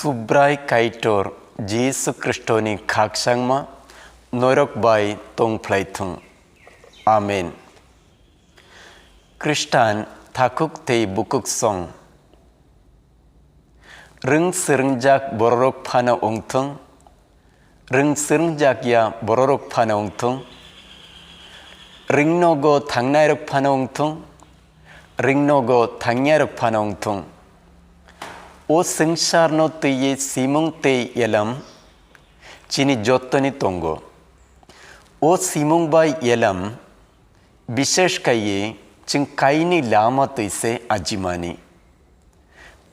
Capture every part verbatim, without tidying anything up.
Subrai Kaitor Jisu Khristoni khakchangma norok bai tongphlai thung. Amen. Khristan takhuk tei bukhuk song. Rwng swrwngjak bororok phano wng thung, rwng swrwngjak ya bororok phano wng thung, rwng nogo thangnairok phano wng thung, rwng nogo thangyairok phano wng thung. O swngcharno twiwi simung tei yelam chini jottoni tongo. O simung bai yelam bishesh khaiwi chwng kainwi lama twi se ajimani.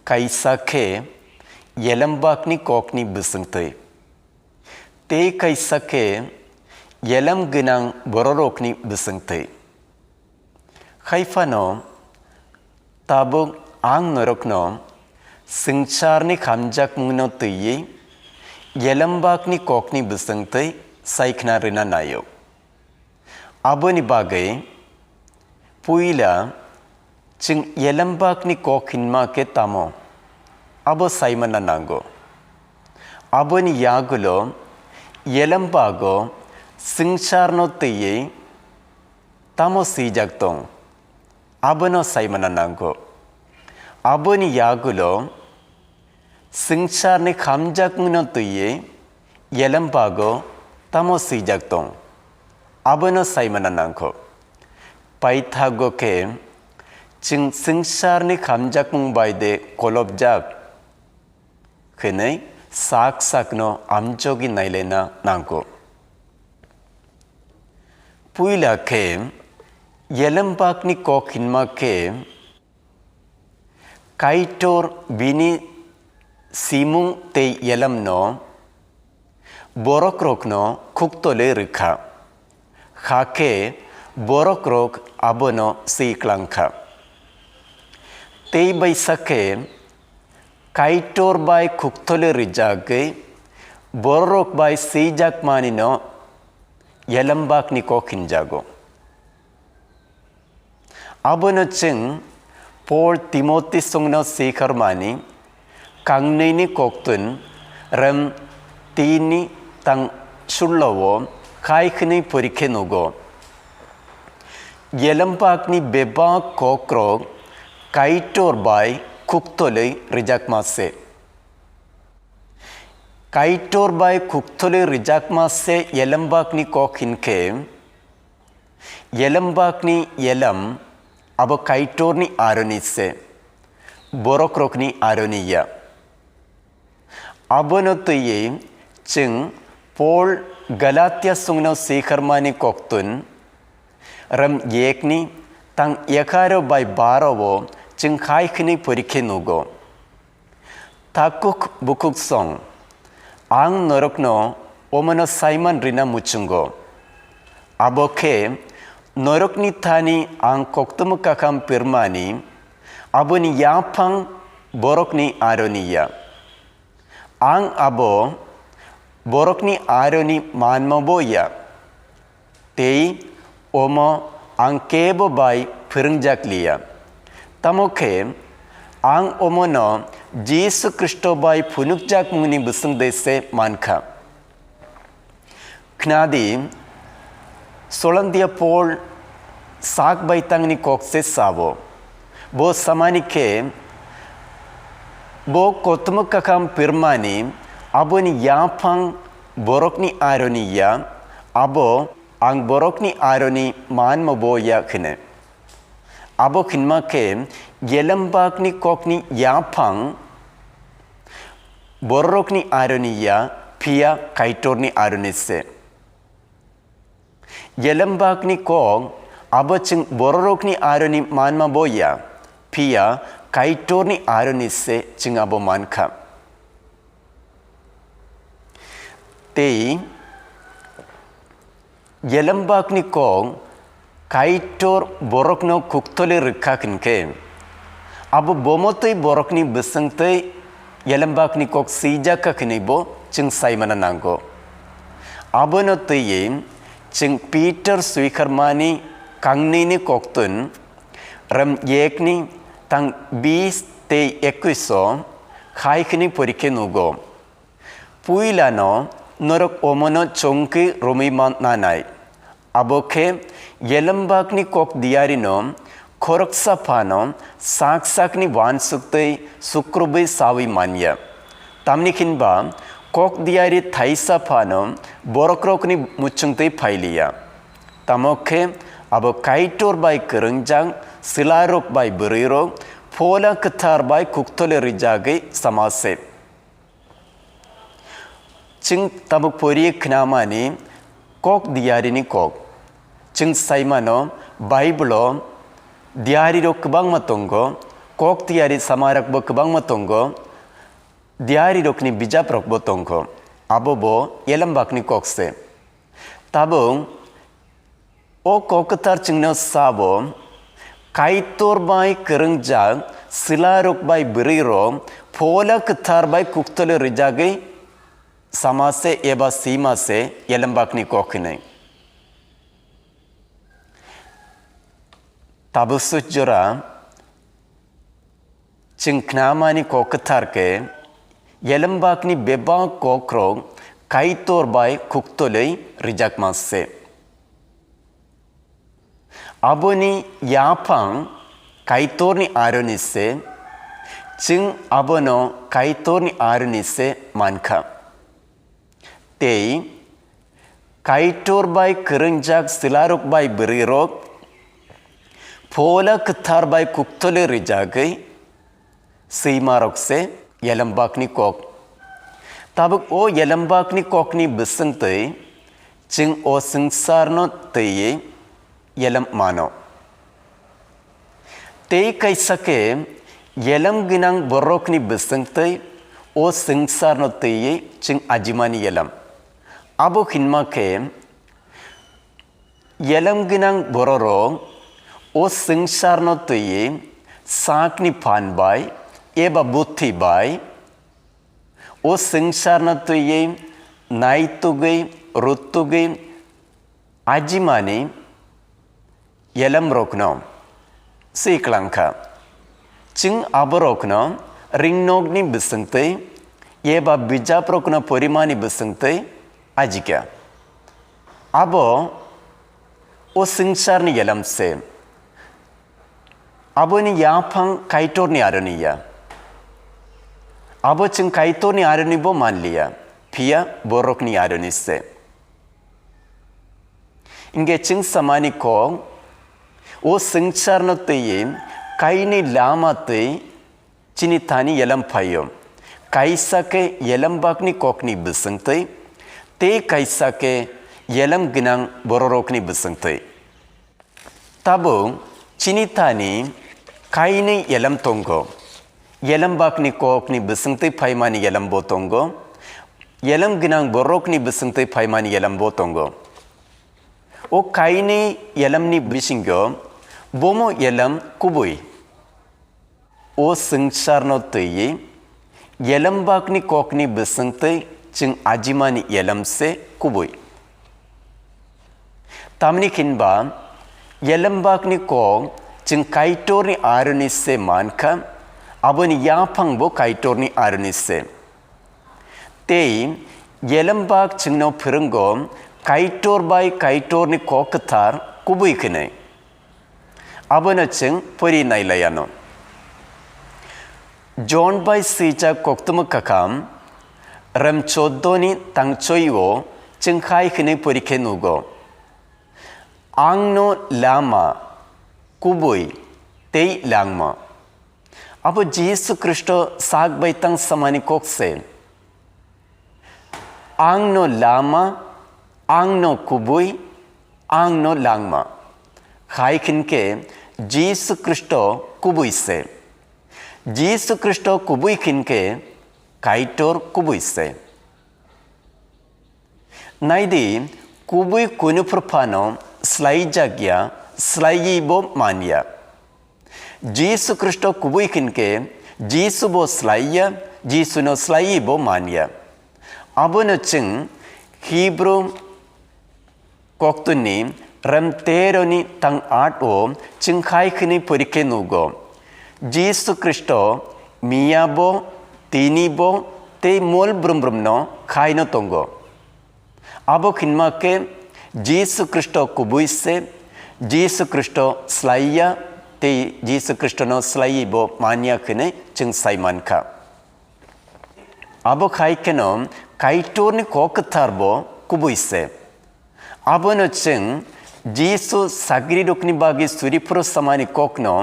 Kaisa khe yelembakni kokni bwswngtwi, tei kaisa khe yelem gwnang bororokni bwswngtwi. Hai phano tabuk ang norokno swngcharni hamjakmungno twiwi yelembakni kokni bwswngtwi saikhna rwna naio. Aboni bagwi puila chwng yelembakni kok hinma khe tamo, abo saimana nango. Aboni yagulo yelembago swngcharno twiwi tamo swijak tong, abono saimana nango. Aboni yagulo swngcharni hamjakmungno twiwi yelembago tamo swijak tong, abono saimana nangkho. Paithago khe chwng swngcharni hamjakmung bai de kolopjak hwnwi sak sakno amjogwi nailaina nango. Puila khe yelembakni kok hinma khe Kaitor bini simung tei yelamno borokrokno khuktolwi rwkha, hakhe borokrok abono swi klangkha. Tei baisa khe Kaitor bai khuktolwi rwjagwi bororok bai swijak manino yelembakni kok hinjago. Abono chwng Paul Timoti songno sikharmani kangnwini koktun rem tini tang sullo-o khai khwnwi porikhe nugo. Yelembakni bebak kokrok Kaitor bai khuktolwi rwjakma se. Kaitor bai khuktolwi rwjakma se yelembakni kok hinkhe, yelembakni yelam abo Kaitorni aroni se, borokrokni aroni ya. Abono twiwi chwng Paul Galatia songno sikharmani koktun rem yekni tang ekharo bai baro-o chwng khai khwnwi porikhe nugo. Takhuk bukhuk song, ang norokno omono saiman rina muchungo. Abo khe norokni thani ang koktwma kakham pirmani, aboni yaphang borokni aroni ya. Ang abo borokni aroni manma bo ya. Tei omo ang kebo bai phwrwngjak liya. Tamo khe ang omono Jisu Khristo bai phunukjakmungni bwswng de se mankha. Khnadi, Solandia Paul sak bai tangni kok se sabo. Bo samani khe bo koktwma kakham pirmani, aboni yaphang borokni aroni ya, abo ang borokni aroni manma bo ya hwne. Abo hinma khe yelembakni kokni yaphang bororokni aroni ya, phiya Kaitorni aroni se. Yelembakni kok abo chwng bororokni aroni manma bo ya, phiya Kaitorni aroni se chwng abo mankha. Tei yelembakni kok Kaitor borokno khuktole rwkha hinkhe, abo bomotwi borokni bwswngtwi yelembakni kok swijak kha hwnwi bo chwng saimana nango. Abono twiwi chwng Peter swikharmani kangnwini koktun, rem yekni tang bis tei ekkuiso Khai hwnwi porikhe nugo. Puilano norok omono chongkhe romwi man nanai. Abo khe Yelembakni kok diyarino khoroksa phano sak sakni uansuk tei sukrubwi saui manya. Tamni hinba kok diyari thaisa phano borokrokni muchungtwi phailiya. Tamo khe abo Kaitor bai kwrwngjak, swlarok bai bwrwirok, Phola Kwthar bai kuktole rijagwi sama se. Chwng tabuk poriwi khnamani kok diyarini kok. Chwng saimano Bible-o diyarirok kwbangma tongo, kok diyari samarakbo kwbangma tongo, diyarirokni bijaprokbo tongo. Abobo Yelembakni kok se. Tabuk o kok kwthar chwngno sabo, Kaitor bai kwrwngjak swlarok bai bwrwirok Phola Kwthar bai kuktole rijagwi sama se eba sima se Yelembakni kok hwnwi. Tabuk swk jora chwng khnamani kok kwthar khe Yelembakni bebak kokrok Kaitor bai kuktolwi rijakma se. Aboni yaphang Kaitorni aroni se, chwng abono Kaitorni aroni se mankha. Tei Kaitor bai kwrwngjak swlarok bai bwrwirok Phola Kwthar bai kuktole rijagwi swimarok se Yelembakni kok. Tabuk o Yelembakni kokni bwswngtwi chwng o swngcharno twiwi yelem mano. Tei kaisa khe yelem gwnang borokni bwswngtwi o swngcharno twiwi chwng ajimani yelem. Abo hinma khe yelem gwnang bororok o swngcharno twiwi sakni phan bai eba buthi bai o swngcharno twiwi naitugwi, rutugwi ajimani yelemrokno swi klangkha. Chwng aborokno ringnokni bwswngtwi eba bijaprokno porimani bwswngtwi ajikha. Abo o swngcharni yelem se. Aboni yaphang Kaitorni aroni ya. Abo chwng Kaitorni aroni bo manliya, phiya borokni aroni se. Hinkhe chwng samani kok, o swngcharno twiwi kainwi lama twi chini thani yelem phaio. Kaisa khe Yelembakni kokni bwswngtwi, tei kaisa khe yelem gwnang bororokni bwswngtwi. Tabuk chini thani kainwi yelem tongo. Yelembakni kokni bwswngtwi phaimani yelembo tongo. Yelem gwnang borokni bwswngtwi phaimani yelembo tongo. O kainwi yelemni bisingo bomo yelem kubui. O swngcharno twiwi Yelembakni kokni bwswngtwi chwng ajimani yelem se kubui. Tamni hinba Yelembakni kok chwng Kaitorni aroni se mankha, aboni yaphangbo Kaitorni aroni se. Tei Yelembak chwngno phwrwngo Kaitor bai Kaitorni kok kwthar kubui hwnwi. Abono chwng pori nailaiano. Jon bai swijak koktwma kakham, rem choddo ni tangchoi-o chwng hai hwnwi pori khe nugo, "Ang no lama, kubui tei langma." Abo Jisu Khristo sak bai tang samani kok se. Ang no lama, ang no kubui, ang no langma. Hai hinkhe Jisu Khristo kubui se. Jisu Khristo kubui hinkhe Kaitor kubui se. Naidi, kubui kunu phano slaijak ya, slaiwi bo man ya. Jisu Khristo kubui hinkhe Jisu bo slai ya, Jisu no slaiwi bo man ya. Abono chwng Hebrew koktwni rem tero ni tang at o chwng hai hwnwi pori khe nugo, Jisu Khristo miya bo, tini bo tei mol brum brum no khai no tongo. Abo hinma khe Jisu Khristo kubui se, Jisu Khristo slai ya tei Jisu Khristo no slai bo man ya hwnwi chwng sai man kha. Abo khai kheno Kaitor ni kok kwthar bo kubui se. Abono chwng Jisu sagrirokni bagwi suri phuru samani kokno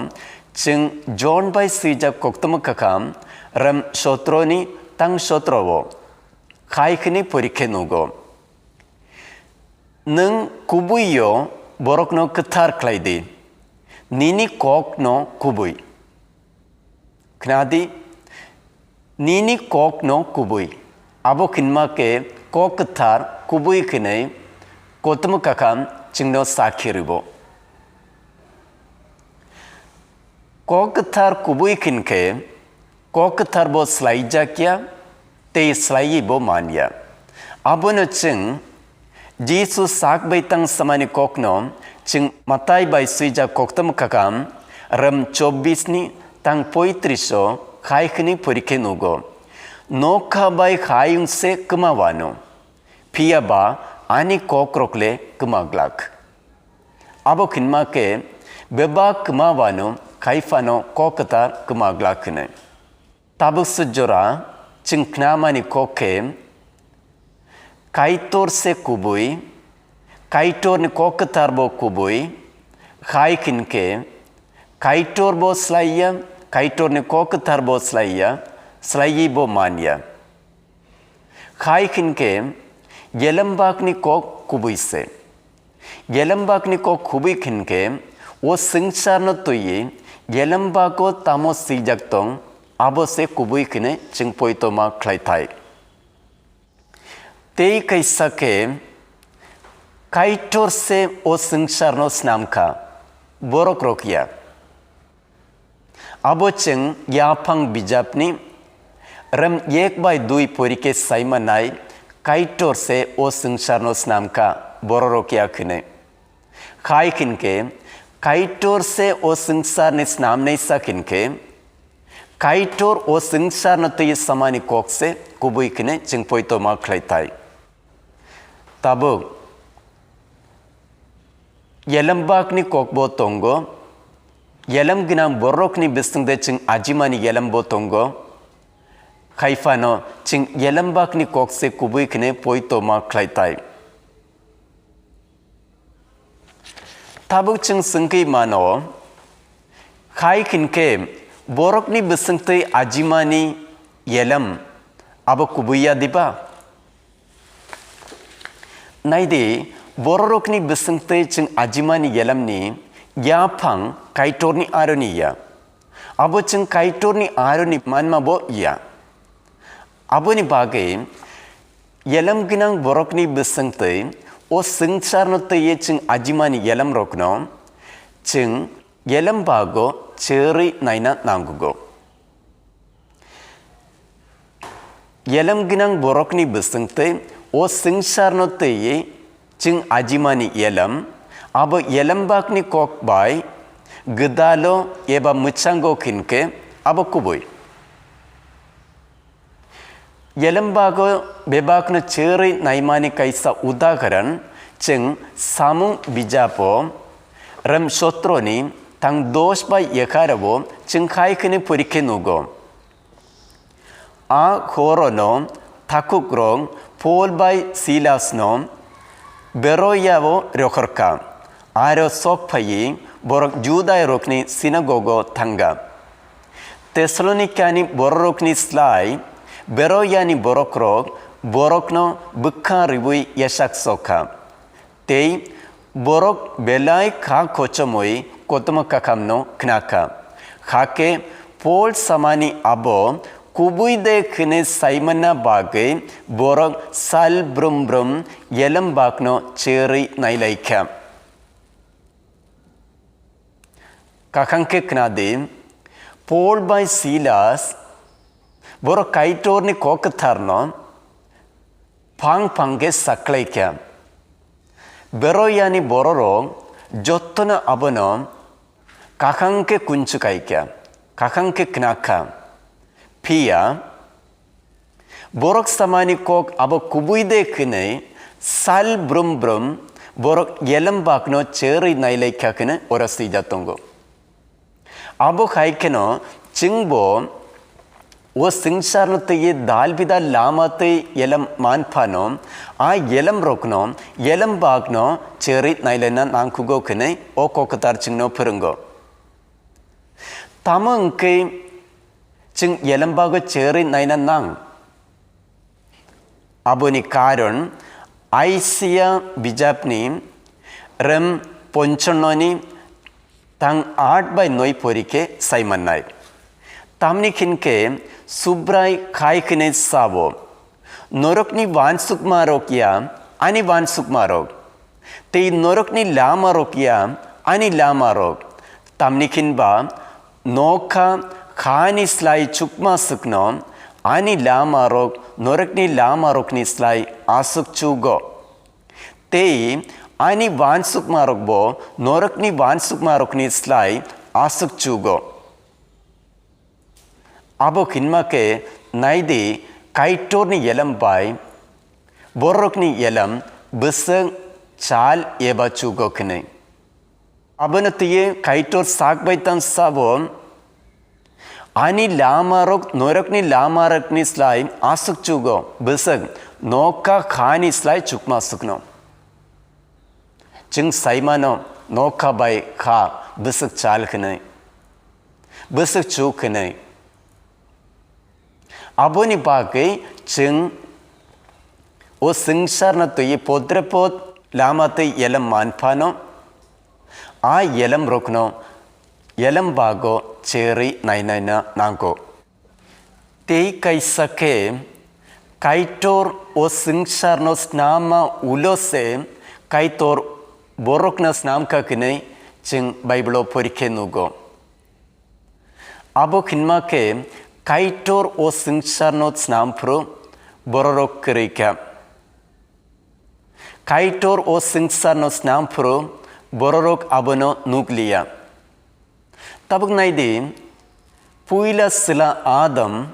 chwng Jon bai swijak koktwma kakham ram sotroni tang sotro o khai khini porikhe nugo. Nwng kubui yo borokno kwthar khlai di, nini kokno kubui. Khnadi, nini kokno kubui. Abo khinma khe kok kwthar kubui khinwi koktwma kakham chwngno sakhi rwbo. Kok kwthar kubui khin khe kok kwthar bo slai jak ya tei slaiwi bo man ya. Abono chwng Jisu sak bai tang samani kokno chwng Matai bai swijak koktwma kakham ram chobbish ni tang poitris o khai khini porikhe nugo. Nokha bai hayung se kwma wano, phiya ba ani kokrok le kwma glak. Abo khinma khe bebak kwma wano khai phano kok kwthar kwma glak hwnwi. Tabuk sujora chwng khnamani kok khe Kaitor se kubui, Kaitor ni kok kwthar bo kubui, hai khin khe Kaitor bo slai ya, Kaitor ni kok kwthar bo slai ya, slaiwi bo man ya. Hai khin khe yelembak ni kok kubui se. Yelembak ni kok kubui khin khe o swngchar no twiwi yelembak o tamo swijak tong, abo se kubui khine chwng poito ma khlai thai. Tei kaisa khe Kaitor se o swngchar no snam kha, borok rok ya. Abo chwng yaphang bijapni rem ek bai dui porikhe saimanai Kaitor se o swngcharno snam kha, bororok ya khwne. Khai khin khe Kaitor se o swngcharni snamnai sa khin khe Kaitor o swngcharno twi samani kok se kubui khwne chwng poito ma khlai thai. Tabuk yelembakni kokbo tongo, yelem gwnang borokni bisingde chwng ajimani yelembo tongo, hai phano chwng yelembakni kok se kubui khne poito ma khlai tai. Tabuk chwng swngwi mano, hai khin khe borokni bisingtwi ajimani yelem abo kubui ya diba? Naidi, bororokni bisingtwi chwng ajimani yelamni yaphang Kaitorni aroni ya. Abo chwng Kaitorni aroni manma bo ya. Aboni bagwi yelam gwnang borokni bisingtwi o swngcharno twiwi chwng ajimani yelamrokno chwng yelam bago chwrwi naina nangugo. Yelam gwnang borokni bisingtwi o swngcharno twiwi chwng ajimani yelam, abo yelembakni kok bai gwdalo eba mwchango khin khe abo kubui. Yelembago bebakno chwrwi naimani kaisa udaharan chwng samung bijapo rem sotroni tang dos bai ekharo bo chwng khai khwni porikhe nugo. A horono thakukrok Pol bai Silasno Beroyao rokhorkha. Aro sok phaiwi borok Judairokni sinagogo thangkha. Thessalonikani bororokni slai Beroyani borokrok borokno bwkha rwui yasak sokha. Tei borok belai kha kochomwi kothoma kakhamno khnakha. Hakhe Pol samani abo kubui de khwne saimanna bagwi borok sal brum brum yelem bakno cherwi nailaikha. Kakhang khe khnadi, Pol bai Silas borok Kaitorni kok kwtharno phang phang khe saklaikha. Beroyani bororok jotono abono kakhang khe kunchukaikha, kakhang khe khnakha. Phiya Borok samani kok abo kubui de khinwi sal brum brum borok yelem bakno cherwi nailaikha khinwi oro swijak tongo. Abo hai kheno chwngbo o swngcharno twiwi dal bidal lama twi yelem man phano, a yelem rokno, yelem bakno cherwi nailaina nangkhugo khinwi o kok kwthar chwngno phwrwngo. Tamo hwnkhe chwng yelem bago cherwi naina nang? Aboni karon Aisiya bijapni rem ponchononi tang aat bai noi porike saimannai. Tamni khinke Subrai khai khine sabo, norokni wansukma rok ya ani wansukma rok, tei norokni lama rok ya ani lama rok. Tamni khinba nokha khani slai chukma sukno ani lama rok norokni lama rokni slai asuk chugo. Tei ani wansukma rokbo norokni wansukma rokni slai asuk chugo. Abo hinma khe naidi Kaitorni yelam bai bororokni yelam bwswk chal eba chugo khnwi. Abono twiwi Kaitor sak bai tang sabo, ani lama rok norokni lama rokni slai aswk chugo, bwswk nokha khani slai chukma sukno. Chwng saimano nokha bai kha bwswk chal khnwi, bwswk chuk khnwi. Aboni bagwi chwng o swngcharno twiwi podre pod lama twi yelam man phano, a yelam rokno yelam bago cherwi nainaina nango. Tei kaisa khe Kaitor o swngcharno snamma ulo se Kaitor borokno snamkha khnwi chwng Bible-o porikhe nugo. Abo hinma khe Kaitor o swngcharno snamphru bororok kwrwi kha. Kaitor o swngcharno snamphru bororok abono nukliya. Tabuk naidi, puila sila Adam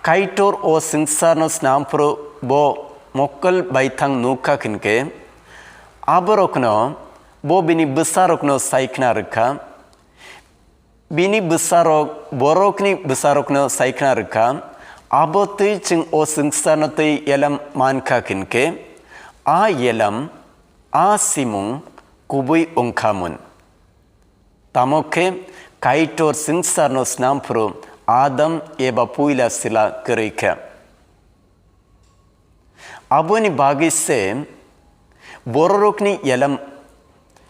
Kaitor o swngcharno snamphru bo mokol baithang nukha hinkhe, aborokno bo bini bwsarokno saikhna rwkha. Bini bwsarok borokni bwsarokno saikhna rwkha, abo twi chwng o swngcharno twi yelam mankha hinkhe, a yelam, a simung kubui wngkhamun. Tamo khe Kaitor swngcharno snamphru Adam eba puila sila kwrwi kha. Aboni bagwi se bororokni yelam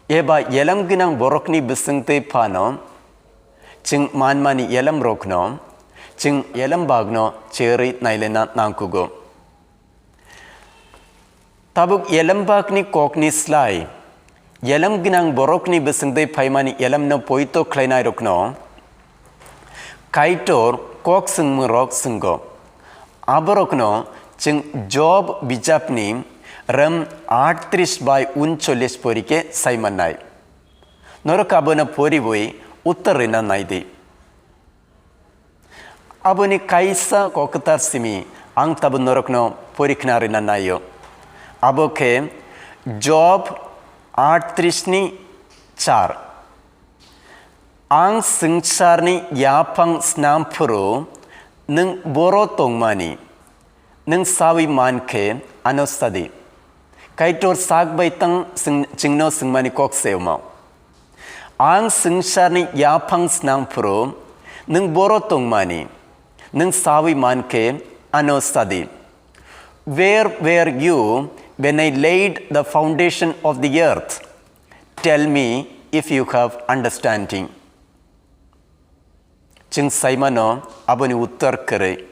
eba yelam gwnang borokni bwswng twi phano chwng manmani yelam rokno chwng yelam bagno cherwi nailena nangkugo. Tabuk yelam bagni kokni slai yelam gwnang borokni bwswng twi phaimani yelamno poito khlainairokno Kaitor kok swngmungrok swnggo. Aborokno chwng Job bijapni rem aatris bai uncholish porikhe saimannai. Norok abono poriwi uttor rwna naidi. Aboni kaisa kok kwthar simi ang tabuk norokno porikhna rwna naio. Abo khe Job aatris ni char. Ang swngcharni yaphang snamphuru nwng boro tongmani, nwng sawi man khe ano sadi. Kaitor sak bai tang swng-, chwngno swngmani kok se omo. Ang swngcharni yaphang snamphuru nwng boro tongmani, nwng sawi man khe ano sadi. Where were you when I laid the foundation of the earth? Tell me if you have understanding. Chwng saimano aboni uttor kwrwi.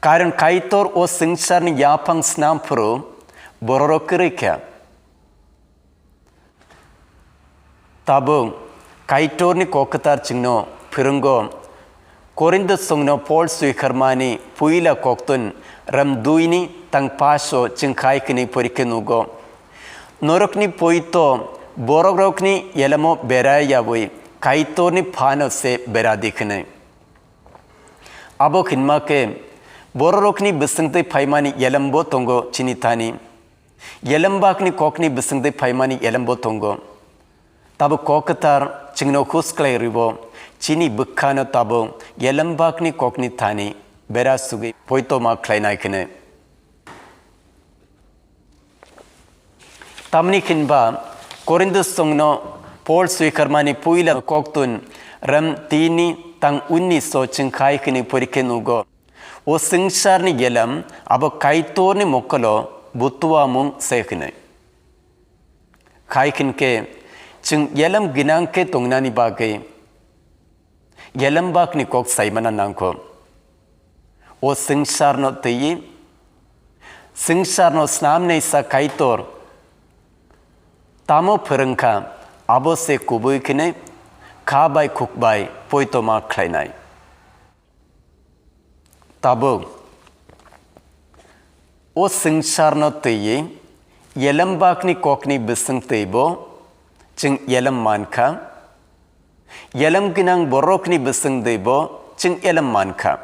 Karon Kaitor o swngcharni yaphang snamphuru bororok kwrwi kha. Tabuk Kaitorni kok kwthar chwngno phwrwngo. Korinto songno Pol swiharmani puila koktun ram duini tang paso chwng khai kwnwi porikhe nugo. Norokni poito borokrokni yelamo bera yawi Kaitorni phano se beradi khnwi. Abo hinma khe Bororokni bisingtwi phaimani yelembo tongo chini thani. Yelembakni kokni bisingtwi phaimani yelembo tongo. Tabuk kok kwthar chwngno hus khlai rwo, chini bwkhano tabuk yelembakni kokni thani bera sugwi poito ma khlainai kheno. Tamni hinba Korinthosongno Paul swikarmani puila koktun ram tini tang unniso chwng khai khini porikhe nugo. O swngcharni yelam abo Kaitorni mokolo butuamung se khini. Khai khin khe chwng yelam ginang khe tongnani bagwi yelembakni kok saimana nangkho. O swngcharno twiwi, swngcharno snamnaisa Kaitor tamo phwrwngkha, abo se kubui kheno kha bai khuk bai poito ma khlainai. Tabuk o swngcharno twiwi yelembakni kokni bisingtwibo chwng yelem mankha. Yelem ginang borokni bisingtwibo chwng yelem mankha.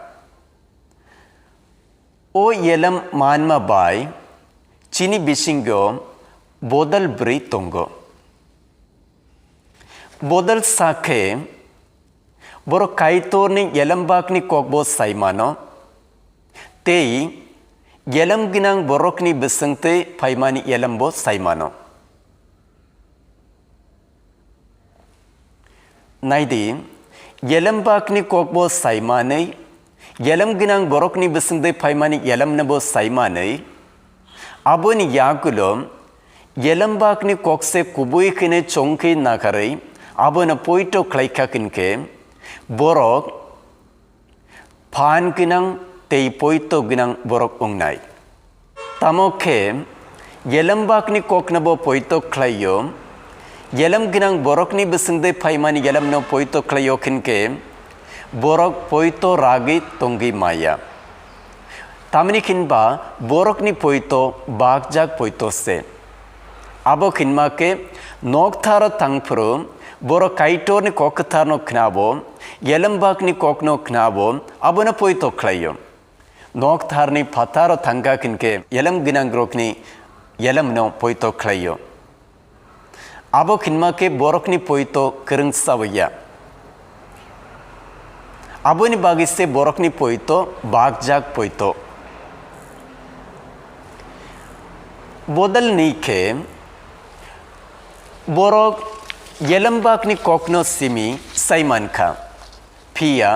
O yelem manma bai chini bisingo bodol bwrwi tongo. Bodol sakhe borok Kaitorni yelembakni kokbo saimano tei yelem ginang borokni bisingtwi phaimani yelembo saimano. Naidi, yelembakni kokbo saimanwi, yelem ginang borokni bisingtwi phaimani yelemnobo saimanwi, aboni yagulo yelembakni kokse kubui kheno chongkhe nakarwi abono poito khlaikha hinkhe, borok phan ginang tei poito ginang borok wngnai. Tamo khe yelembakni koknobo poito khlaio, yelem ginang borokni bisingtwi phaimani yelemno poito khlaio hinkhe borok poito ragwi tongwi maya. Tamni hinba borokni poito bakjak poito se. Abo hinma khe noktharo thangphuru borok Kaitorni kok kwtharno khnabo, yelembakni kokno khnabo, abono poito khlaio. Noktharni phataro thangkha hinkhe yelem ginangrokni yelemno poito khlaio. Abo hinma khe borokni poito kwrwng sawiya. Aboni bagwi se borokni poito bakjak poito. Bodolni khe borok yelembakni kokno simi sai mankha. Phiya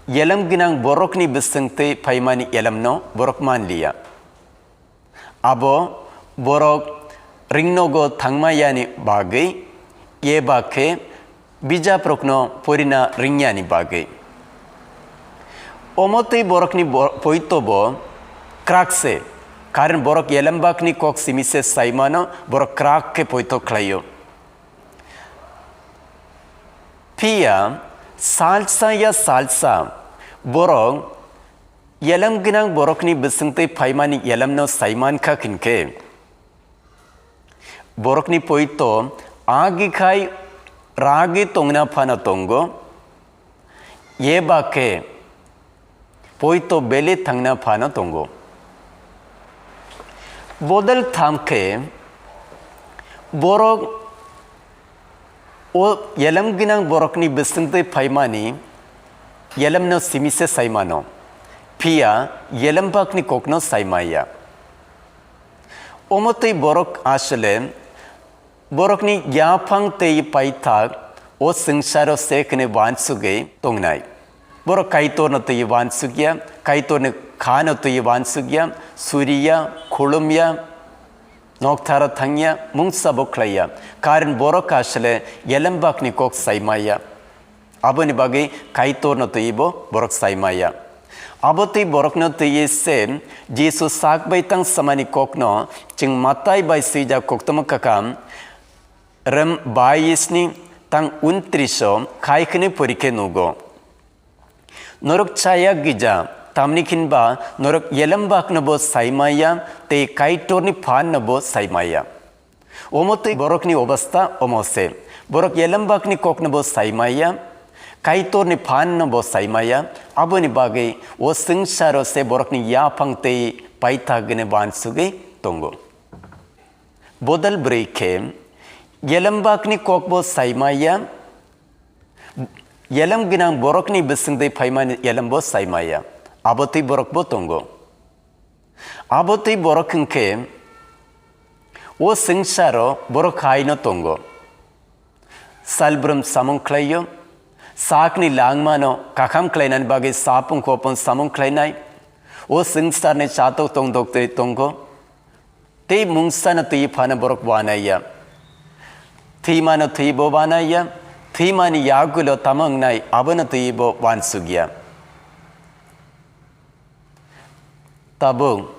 yelem ginang borokni bisingtwi phaimani yelemno borok manliya. Abo borok ringnogo thangmayani bagwi, eba khe bijaprokno porina ringyani bagwi. Omo twi borokni bo-, poito bo kwrak se, karen borok yelembakni kok simi se saimano, borok kwrak khe poito khlaio. Phiya salsa ya salsa borok yelem ginang borokni bisingtwi phaimani yelemno sai mankha hinkhe, borokni poito agi khai ragwi tongna phano tongo, eba khe poito bele thangna phano tongo. Bodol tham khe borok o yelem ginang borokni bisingtwi phaimani yelemno simi se saimano, phiya yelembakni kokno saimaya. Omo twi borok asole borokni yaphang tei paithak o swngcharo se kheno uansugwi tongnai. Borok Kaitorno twi uansukya, Kaitorni khano twi uansukya, suriya, khulumya, noktharo thangya, mungsa bo khlaiya. Karen borok asole yelembakni kok saimaya. Aboni bagwi Kaitorno twibo borok saimaya. Abo twi borokno twiwi se Jisu sak bai tang samani kokno chwng Matai bai swijak koktwma kakam rem bayisni tang untriso khai khwnwi porikhe nugo. Norok chaya gija, tamni hinba norok yelembakno bo saimaya tei Kaitorni phanno bo saimaya. Omo twi borokni obostha omo se. Borok yelembakni kokno bo saimaya, Kaitorni phanno bo saimaya, aboni bagwi o swngcharo se borokni yaphang tei paithak hwnwi uansugwi tongo. Bodol bwrwi khe yelembakni kokbo saimaya, yelem gwnang borokni bwswngtwi phaimani yelembo saimaya, abo twi borokbo tongo. Abo twi borok hwnkhe o swngcharo borok haino tongo. Salbrum samung khlaio, sakni langmano kakham khlainani bagwi sapung khopon samung khlainai, o swngcharni chatok tongdok twi tongo. Tei mungsano twi phano borok uanaiya. Thwimano twibo uanaiya, thwimani yagulo tamo wngnai abono twibo uansukya. Tabuk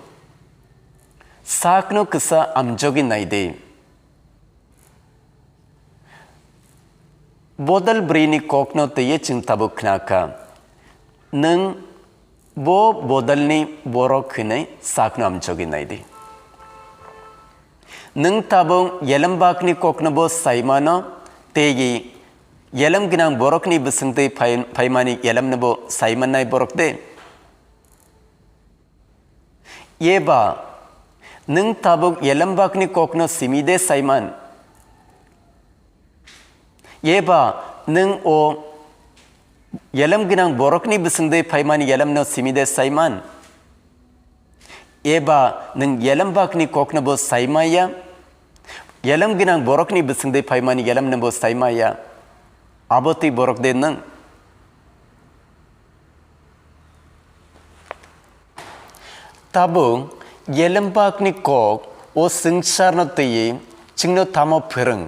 sakno kisa amjogwi naidi. Bodol bwrwini kokno twiwi chwng tabuk khnakha. Nwng bo bodolni borok hwnwi sakno amjogwi naidi. Nwng tabuk yelembakni koknobo saimano tei yelem gwnang borokni bwswngtwi phai-, phaimani yelemnobo saimannai borok de? Eba nwng tabuk yelembakni kokno simi de saiman? Eba nwng o yelem gwnang borokni bwswngtwi phaimani yelemno simi de saiman? Eba nwng yelembakni koknobo saimaya, yelem gwnang borokni bwswngtwi phaimani yelemnobo saimaya, abo twi borok de nwng? Tabuk yelembakni kok o swngcharno twiwi chwngno tamo phwrwng?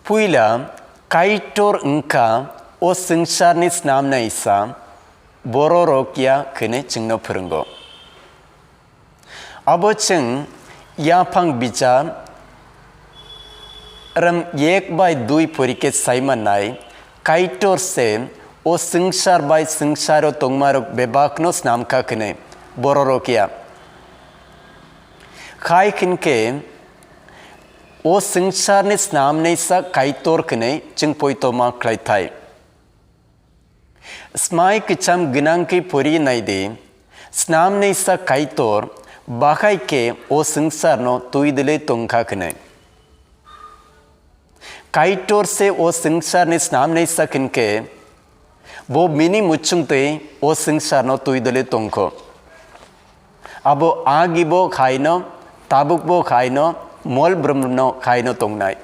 Puila Kaitor wngkha o swngcharni snamnaisa bororok ya hwnwi chwngno phwrwngo. Abo chwng yaphang bichar ram ek bai dui pori khe sai mannai, Kaitor se o swngchar bai swngcharo tongmarok bebakno snamkha hwnwi bororok ya. Khai hwn khe o swngcharni snamnaisa Kaitor hwnwi chwng poito ma khlai thai. Smai kwcham gwnang khe pori nai di, snamnaisa Kaitor bahai khe o swngcharno twi dwlwi tongkha hwnwi. Kaitor se o swngcharni snamnaisa hwn khe, bo bini muchung twi o swngcharno twi dwlwi tongkho. Abo agibo khaino, tabukbo khaino, mol brumno khaino tongnai.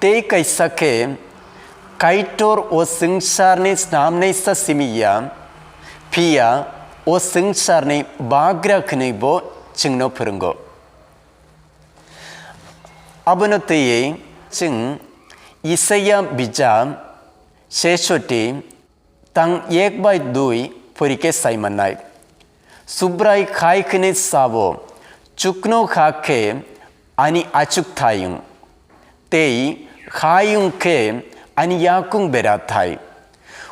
Tei kaisa khe Kaitor o swngcharni snamnaisa simi ya, phiya o swngcharni bagra hwnwi bo chwngno phwrwngo. Abono twiwi chwng Isaia bijap sesoti tang ek bai dui pori khe sai mannai. Subrai khai hwnwi sabo, "Chukno kha khe ani achuk thayung, tei khayung khe ani yakung bera thai."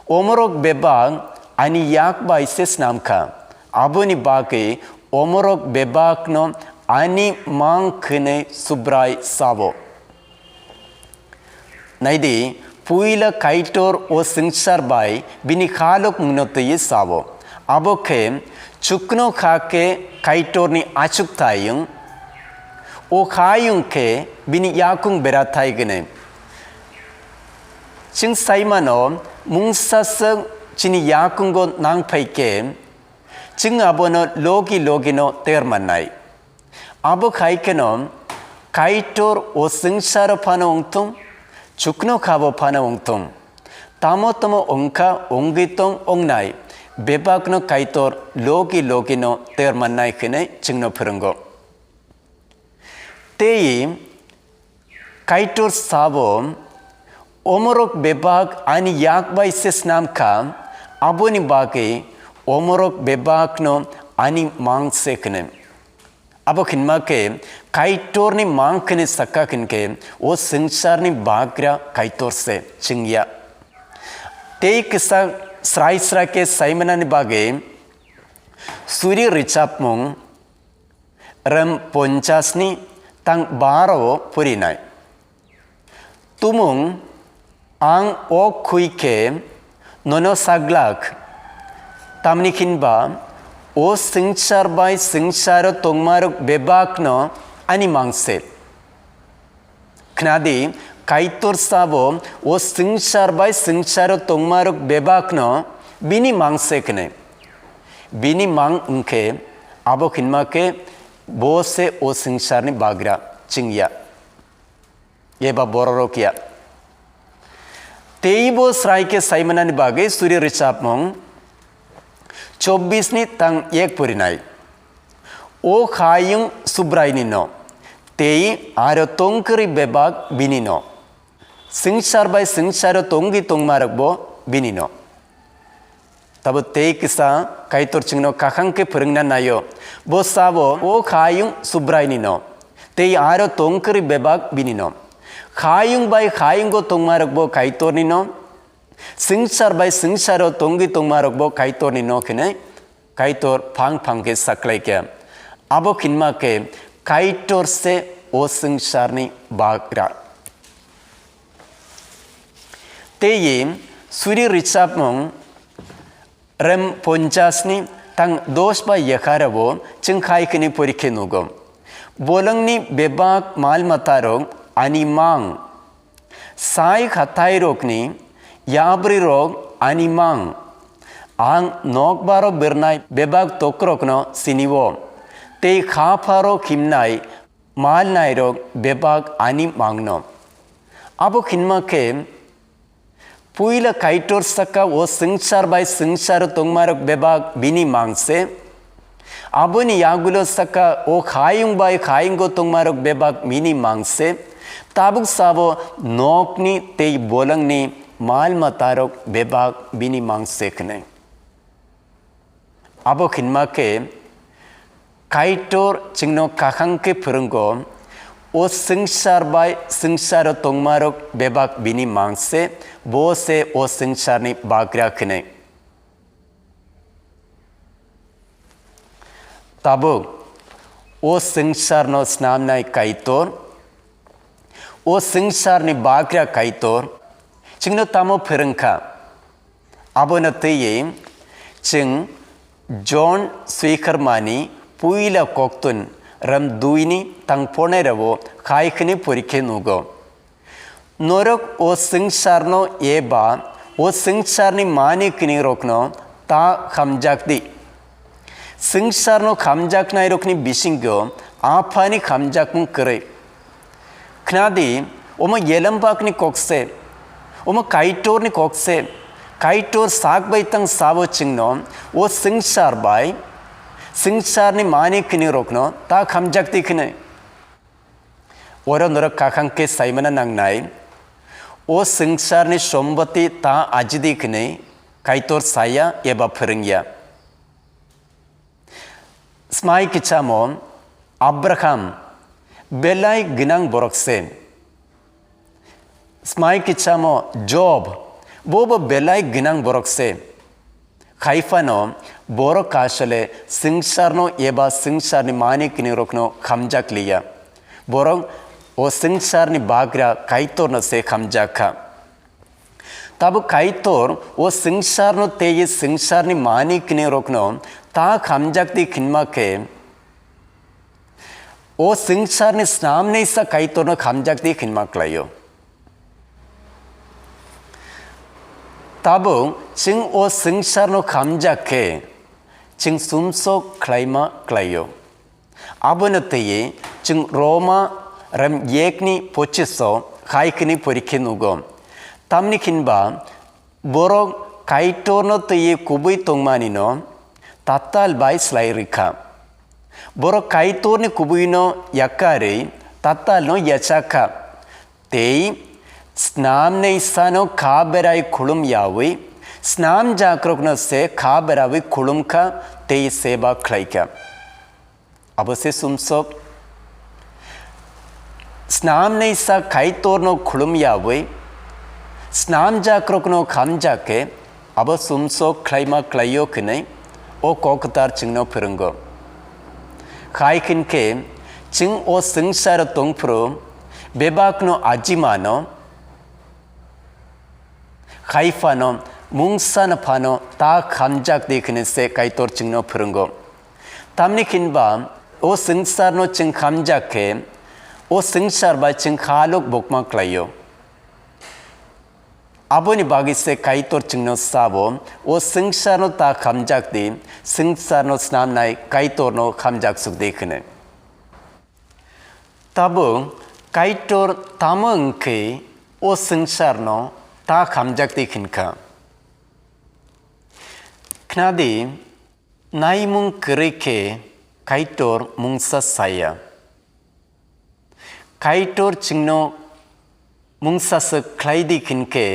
Omorok bebak ani yak bai se snam kha, aboni bagwi omorok bebakno ani mang hwnwi Subrai sabo. Nai di, puila Kaitor o swngchar bai bini khalok mungno twiwi sabo. Abo khe, "Chukno kha khe Kaitorni achuk thayung, o khayung khe bini yakung bera thai hwnwi." Chwng sai mano, mungsa swk chini yakungo nang phai khe, chwng abono logi logino ter mannai. Abo khai kheno Kaitor o swngcharo phano wng thung, chukno khabo phano wng thung, tamo tamo wng kha wngwi tong wngnai, bebakno Kaitor logi logino ter mannai hwnwi chwngno phwrwngo. Tei Kaitor sabo, "Omorok bebak ani yak bai se snam kha, aboni bagwi omorok bebakno ani mang se hwnwi." Abo hwnma khe Kaitorni mang hwnwi sakha hwn khe o swngcharni bagra Kaitor se chwng ya. Tei kisa srai srai khe sai manani bagwi suri rwchapmung Ram ponchasni tang baro purinai. Tumung ang ok khui khe nono saglak, tamni hinba o swngchar bai swngcharo tongmarok bebakno ani mangse. Khnadi, Kaitor sabo o swngchar bai swngcharo tongmarok bebakno bini mangse khnai. Bini mang wngkhe abo khinma khe bo se o swngcharni bagra chwngya. Eba bororok ya. Teibo srai khe saimanani bagwi suri rwchapmung chobbish ni tang ek purinai. O khayung Subraini no, tei aro tongkwrwi bebak bini no. Swngchar bai swngcharo tongwi tongmarokbo bini no. Tabo tei kisa Kaitor chwngno kakhang khe phwrwngna naio. Bo sabo, o khayung Subraini no, tei aro tongkwrwi bebak bini no. Khayung bai khayungo tongmarokbo Kaitorni no, swngchar bai swngcharo tongwi tongmarokbo Kaitorni no khenai Kaitor phang phang khe saklai khe. Abo khinma khe Kaitor se o swngcharni bagra. Tei suri rwchapmung rem ponchas ni tang dos ba yakhara bo chwng khai khini porikhe nugo. Bolongni bebak mal matarok ani mang. Sai khatai rokni yabri rok ani mang. Ang nokbaro birnai bebak tokrokno siniwo. Tei kha pharo khimnai mal nairok bebak ani mangno. Abo khinma khe puila Kaitor saka o swngchar bai swngcharo tongmarok bebak bini mangse. Aboni yagulo saka o khayung bai khayungo tongmarok bebak bini mangse. Tabuk sabo nokni tei bolongni mal matarok bebak bini mangse khnai. Abo khinma khe Kaitor chwngno kakhang khe phwrwngo, o swngchar bai swngcharo tongmarok bebak bini mangse, bo se o swngcharni bagra khnai. Tabuk o swngcharno snamnai Kaitor, o swngcharni bagra Kaitor chwngno tamo phwrwngkha? Abono twiwi chwng John swikhormani puila koktun ram dui ni tang pornai rao khai khini porikhe nugo. Norok o swngcharno eba o swngcharni mani kini rokno ta khamjak di. Swngcharno khamjaknai rokni bisingo Aphani khamjakmung kwrwi. Khnadi, omo Yelembakni kok se, omo Kaitorni kok se. Kaitor sak bai tang sabo chwngno o swngchar bai, swngcharni mani kini rokno ta khamjak di khwnwi. Oro norok kakhang khe saimana nangnai, o swngcharni somboti ta ajidi khwnwi Kaitor saya eba phwrwngya. Smai kichamo Abraham belai gwnang borok se. Smai kichamo Job, bobo belai gwnang borok se. Khaifano borok kasole swngcharno eba swngcharni mani kini rokno khamjak liya. Borok o swngcharni bagra Kaitorno se khamjak kha. Tabuk Kaitor o swngcharno tei swngcharni mani kini rokno ta khamjak di khinma khe, o swngcharni snamnai sa Kaitorno khamjak di khinma klaio. Tabuk chwng o swngcharno khamjak khe, chwng sumsok khlaima klaio. Abono twiwi chwng Roma rem yekni pochiso khai khini porikhe nugo. Tamni khinba borok Kaitorno twiwi kubui tongmanino tatal bai slai rwkha. Borok Kaitorni kubuino yakarwi tatalno yachakha. Tei snamnai sano kha berai khulum yawi, snamjakrokno se kha berawi khulumkha tei seba khlaikha. Abo se sumsok. Snamnai sa Kaitorno khulum yawi, snamjakrokno khamjak khe, abo sumsok khlaima klaio khinwi o kok kwthar chwngno phwrwngo. Khai khin khe Chwng o swngcharo tongphuru bebakno ajimano, hai phano mungsa no phano ta khamjak di hwnwi se Kaitor chwngno phwrwngo. Tamni hinba o swngcharno chwng khamjak khe o swngchar bai chwng khaluk bokma klaio. Aboni bagwi se Kaitor chwngno sabo, o swngcharno ta khamjak di, swngcharno snamnai Kaitorno khamjak suk di hwnwi. Tabuk Kaitor tamo wngkhe o swngcharno ta khamjak di hwnkha? Khnadi, naimung kwrwi khe Kaitor mungsa saya. Kaitor chwngno mungsa swk khlai di hwnkhe,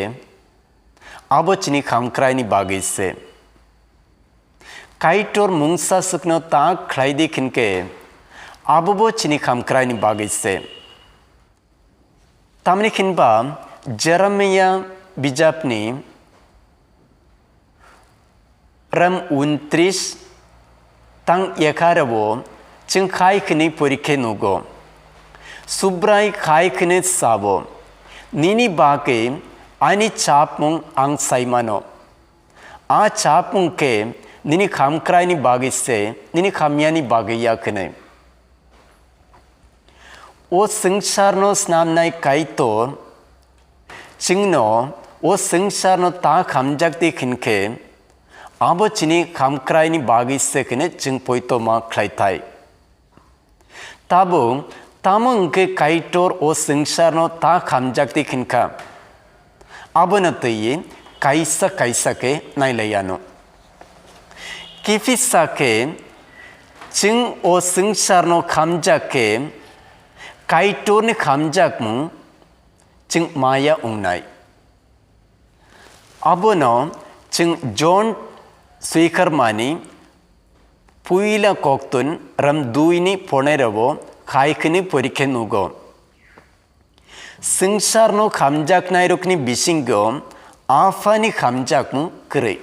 abo chini khamkraini bagwi se. Kaitor mungsa swkno ta khlai di hwnkhe, abobo chini khamkraini bagwi se. Tamni hinba Jeremia bijapni ram untris tang ekharo chwng khai hwnwi porikhe nugo. Subrai khai hwnwi sabo, "Nini bagwi ani chapmung ang saimano. A chapmung khe nini khamkraini bagwi se, nini hamyani bagwi ya hwnwi." O swngcharno snamnai Kaitor chwngno o swngcharno ta khamjak di hwnkhe, abo chini khamkraini bagwi se hwnwi chwng poito ma khlai thai. Tabuk tamo wngkhe Kaitor o swngcharno ta khamjak di hwnkha? Abono twiwi kaisa kaisa khe nailai anw. Kiphilsa khe, chwng o swngcharno khamjak khe, Kaitorni khamjakmung chwng maya wngnai. Abono chwng John swikharmani puila koktun ram dui ni phonai rabo khai khini porikhe nugo. Swngcharno khamjaknairokni bisingo Aphani khamjakmung kwrwi.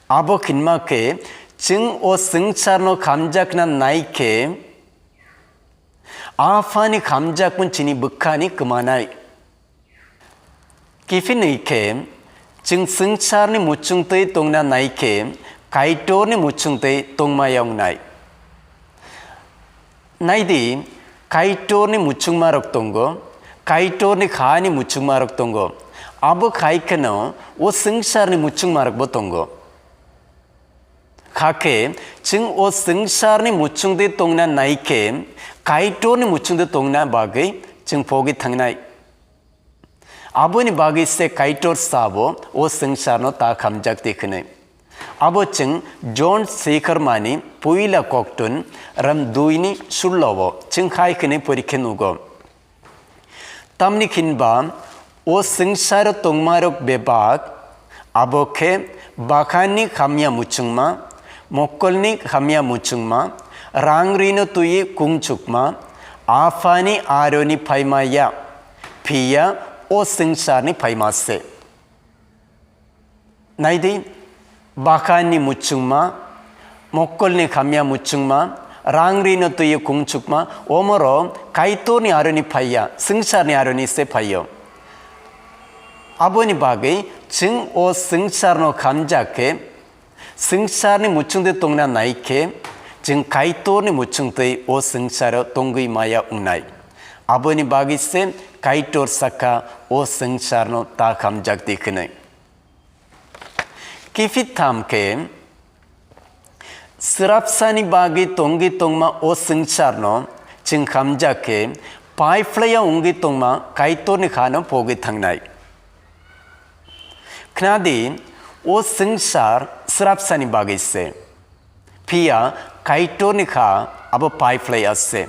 Abo hinma khe, chwng o swngcharno khamjakna nai khe, Aphani khamjakmung chini bwkhani kwmanai. Kiphilwi khe, chwng swngcharni muchungtwi tongna nai khe, Kaitorni muchungtwi tongmaya wngnai. Naidi, Kaitorni muchungmarok tongo, Kaitorni khaani muchungmarok tongo. Abo khai kheno o swngcharni muchungmarokbo tongo. Hakhe chwng o swngcharni muchungtwi tongna nai khe, Kaitorni muchungtwi tongna bagwi chwng pogwi thangnai. Aboni bagwi se Kaitor sabo o swngcharno ta khamjak di hwnwi. Abo chwng John swikharmani puila koktun ram dui ni sullo o chwng hai hwnwi porikhe nugo. Tamni hinba o swngcharo tongmarok bebak, abo khe bakhanni hamya muchungma, mokkolni hamya muchungma, rang rino twiwi kungchukma, Aphani aroni phaima ya, phiya o swngcharni phaima se. Naidi, bakhanni muchungma, mokkolni hamya muchungma, rang rino twiwi kungchukma, omoro Kaitorni aroni phaiya, swngcharni aroni se phaio. Aboni bagwi chwng o swngcharno khamjak khe, swngcharni muchungtwi tongna nai khe, chwng Kaitorni muchungtwi o swngcharo tongwi maya wngnai. Aboni bagwi se Kaitor sakha o swngcharno ta khamjak di hwnwi. Kiphiltham khe, swrapsani bagwi tongwi tongma o swngcharno chwng khamjak khe, pai phlaiya wngwi tongma Kaitorni khano pogwi thangnai. Khnadi, o swngchar swrapsani bagwi se. Phiya Kaitorni kha abo pai phlai ase.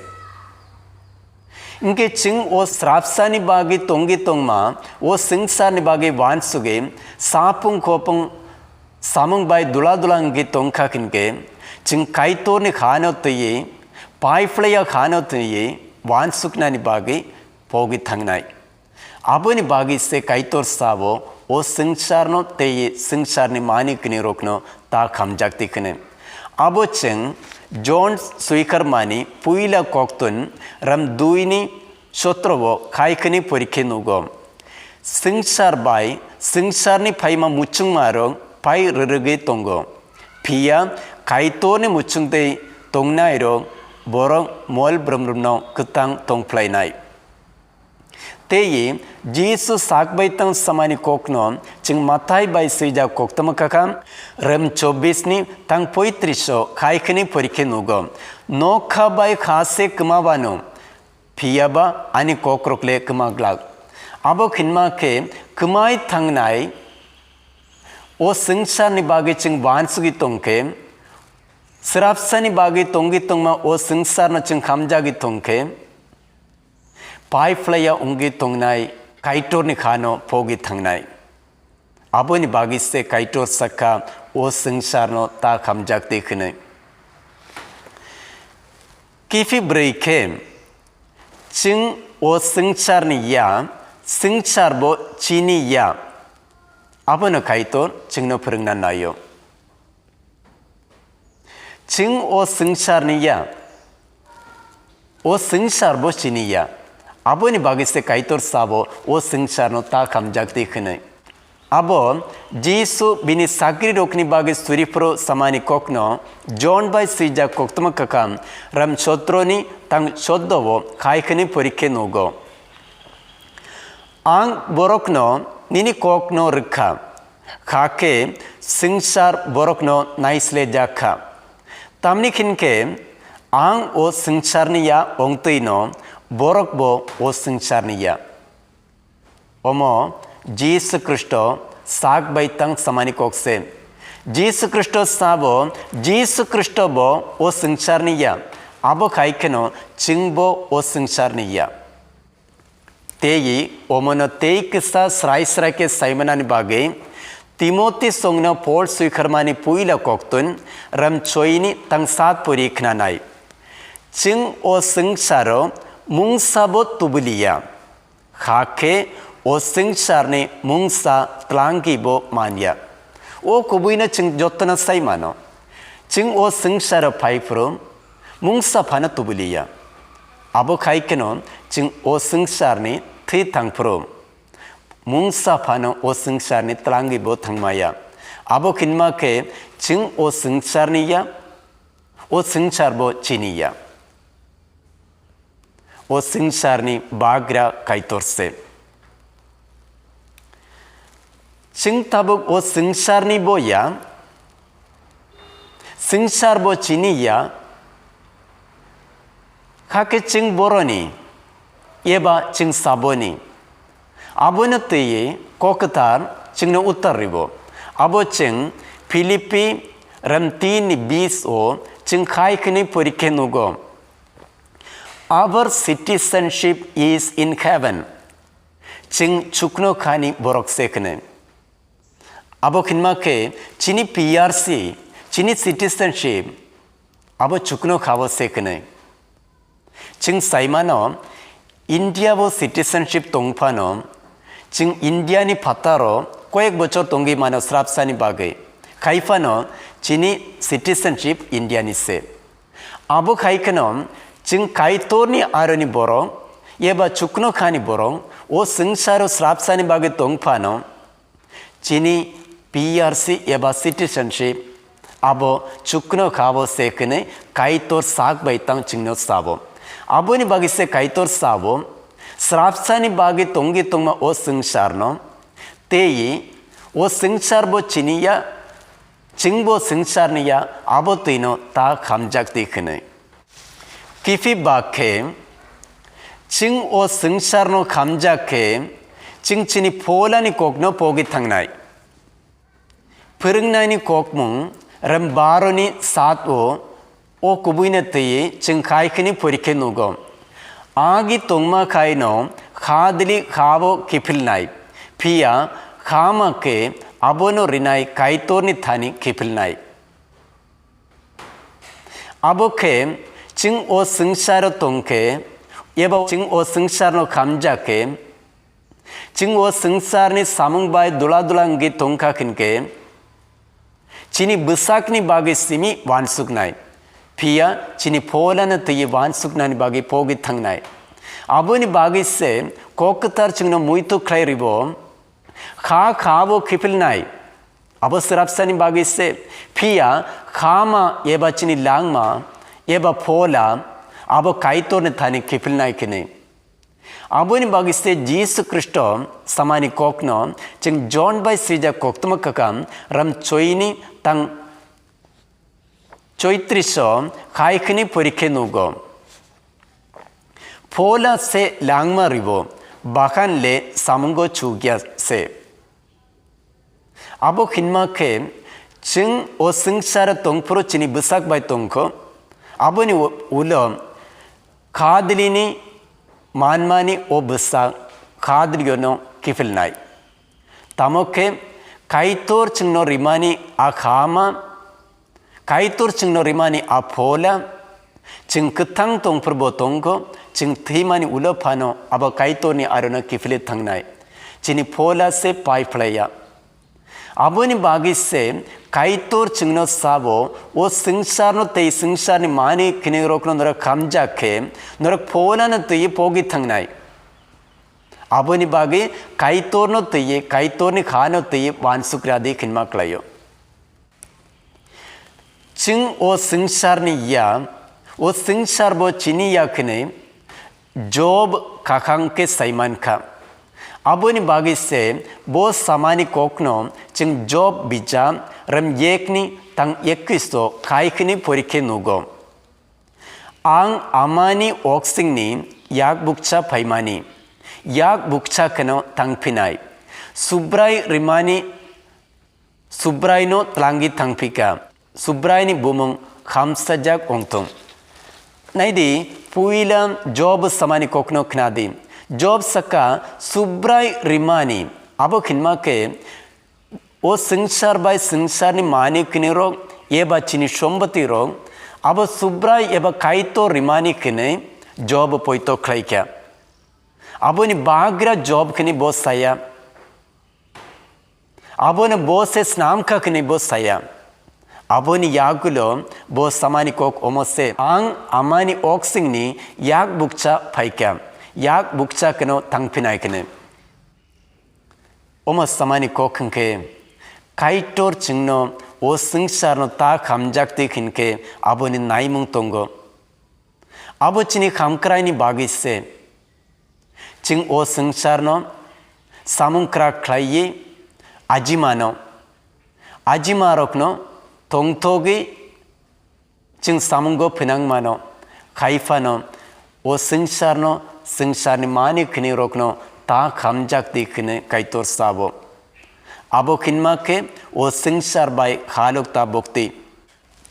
Hwnkhe chwng o swrapsani bagwi tongwi tongma, o swngcharni bagwi uansugwi, sapung khopung samung bai dula dula wngwi tongkha hwnkhe, chwng Kaitorni khano twiwi, pai phlaiya khano twiwi uansuknani bagwi pogwi thangnai. Aboni bagwi se Kaitor sabo, o swngcharno tei swngcharni mani kwnwi rokno ta khamjak di hwnwi. Abo chwng John swikarmani puila koktun ram dui ni sotro o khai khwnwi porikhe nugo. Swngchar bai swngcharni phaima muchungmarok phai rwrwgwi tongo. Phiya Kaitorni muchungtwi tongnairok borok mol bromrokno kwtang tongphlainai. Tei Jisu sak bai tang samani kokno chwng Mathai bai swijak koktwma kakham, rem chobbish ni tang poitris o khai khwnwi porikhe nugo. Nokha bai kha se kwma bano, phiya ba ani kokrok le kwma glak. Abo khinma khe kwmai thangnai o swngcharni bagwi chwng uansugwi tongkhe, srapsani bagwi tongwi tongma o swngcharno chwng khamjagwi tongkhe, pai phlaiya wngwi tongnai Kaitorni khano pogwi thangnai. Aboni bagwi se Kaitor sakha o swngcharno ta khamjak twi hwnwi. Kiphilwi khe, chwng o swngcharni ya, swngchar bo chini ya. Abono Kaitor chwngno phwrwngna naio. Chwng o swngcharni ya, o swngchar bo chini ya. Aboni bagwi se Kaitor sabo o swngcharno ta khamjak twi hwnwi. Abo Jisu bini sagrirokni bagwi suriphuru samani kokno John bai swijak koktwma kakham ram sotro ni tang sotdo o khai khwnwi porikhe nugo. Ang borokno nini kokno rwkha, kha khe swngchar borokno naislejak kha. Tamni hwn khe ang o swngcharni ya wngtwino borok bo o swngcharni ya. Omo Jisu Khristo sak bai tang samani kok se. Jisu Khristo sabo, Jisu Khristo bo o swngcharni ya. Abo khai kheno chwng bo o swngcharni ya. Tei omono tei kisa srai srai khe saimanani bagwi Timoti songno Pol swikhormani puila koktun ram choini tang sat pori khnanai. Chwng o swngcharo mungsa bo tubuliya. Hakhe o swngcharni mungsa tlangwi bo manya. O kubuino chwng jotono sai mano. Chwng o swngcharo phaiphuru mungsa phano tubuliya. Abo khai kheno chwng o swngcharni thwi thangphuru mungsa phano o swngcharni tlangwi bo thangmaya. Abo khinma khe chwng o swngcharni ya, o swngchar bo chini ya. O swngcharni bagra Kaitor se. Chwng tabuk o swngcharni bo ya, swngchar bo chini ya, hakhe chwng boroni eba chwng saboni. Abono twiwi Kok Kwthar chwngno uttar ribo. Abo chwng Philippi ram tin ni bis o chwng khai khwnwi porikhe nugo. Our citizenship is in heaven. Chwng chukno khani borok se khwnwi. Abo khinma khe chini P R C, chini citizenship, abo chukno khabo se khwnwi. Chwng sai mano, India bo citizenship tong phano, chwng India ni phataro koyek bochor tongwi mano srapsani bagwi. Khai phano chini citizenship India ni se. Abo khai kheno chwng Kaitorni aroni borok eba chukno khani borok o swngcharo srapsani bagwi tong phano, chini P R C eba citizenship abo chukno kha bo se khwnwi Kaitor sak bai tang chwngno sabo. Aboni bagwi se Kaitor sabo, srapsani bagwi tongwi tongma o swngcharno, tei o swngchar bo chini ya, chwng bo swngcharni ya, abo twino ta khamjak twi khwnwi. Kiphilwi khe, chwng o swngcharno khamjak khe, chwng chini pholani kokno pogwi thangnai. Phwrwngnaini kokmung rem baro ni sat o, o kubuino twiwi chwng khai khwnwi porikhe nugo. Agi tongma khaino kha dili kha bo kiphilnai, phiya kha ma khe abono rinai Kaitorni thani kiphilnai. Abo khe chwng o swngcharo tong khe, eba chwng o swngcharno khamjak khe, chwng o swngcharni samung bai dula dula wngwi tong kha hwn khe, chini bwsakni bagwi simi uansuknai. Phiya chini pholano twi uansuknani bagwi pogwi thangnai. Aboni bagwi se kok kwthar chwngno muitu khlai ribo, kha kha bo kiphilnai. Abo swrapsani bagwi se, phiya khama eba chini langma eba phola abo Kaitorni thani kiphilnai kini. Aboni bagwi se Jisu Khristo samani kokno chwng John bai swijak koktwma kwkam ram choini tang choitriso khai khini porikhe nugo. Phola se langma ribo, bakan le samungo chugya se. Abo hinma khe chwng o swngcharo tongphuru chini bwsak bai tongkho. Aboni u-, ulo khadlini manmani o bwsak khadliono kiphilnai. Tamo khe Kaitor chwngno rimani a khama, Kaitor chwngno rimani a phola, chwng kwthang tongphuru bo tongo, chwng thwimani ulo phano abo Kaitorni arono kiphilwi thangnai. Chini phola se pai phlaiya. Aboni bagwi se Kaitor chwngno sabo, o swngcharno tei swngcharni mani khini rokno norok khamjak khe, norok pholano twi pogwi thangnai. Aboni bagwi Kaitorno twi, Kaitorni khano twi uansukra di khinma klaio. Chwng o swngcharni ya, o swngchar bo chini ya khwnwi Job kakhang khe saimankha. Aboni bagwi se bo samani kokno chwng Job bijap ram yekni tang ekwiso khai khwnwi porikhe nugo. Ang amani oksingni yak bukcha phaimani, yak bukcha kheno thangphinai. Subrai rimani Subraino tlangi thangphika, Subraini bumung khamsajak ongthung. Naidi, puila Job samani kokno khnadi. Job saka Subrai rimani, abo khinma khe o swngchar bai swngcharni mani kini rok eba chini somboti rok, abo Subrai eba Kaitor rimani kini Job poito khlaikha. Aboni bagra Job kini bo saya. Abono bo se snam kha kini bo saya. Aboni yagulo bo samani kok omo se, ang amani oksingni yak bukcha phaikha, yak bukcha keno thangphinai kene. Omo samani kok hwnkhe Kaitor chwngno o swngcharno ta khamjak twi hinkhe aboni naimung tongo. Abo chini khamkraini bagwi se. Chwng o swngcharno samung kwrak khlaiwi ajimano, ajimarokno tongthogwi chwng samungo phinang mano, khai phano o swngcharno, swngcharni mani khini rokno ta khamjak di khini Kaitor sabo. Abo khinma khe o swngchar bai khalok ta bokti.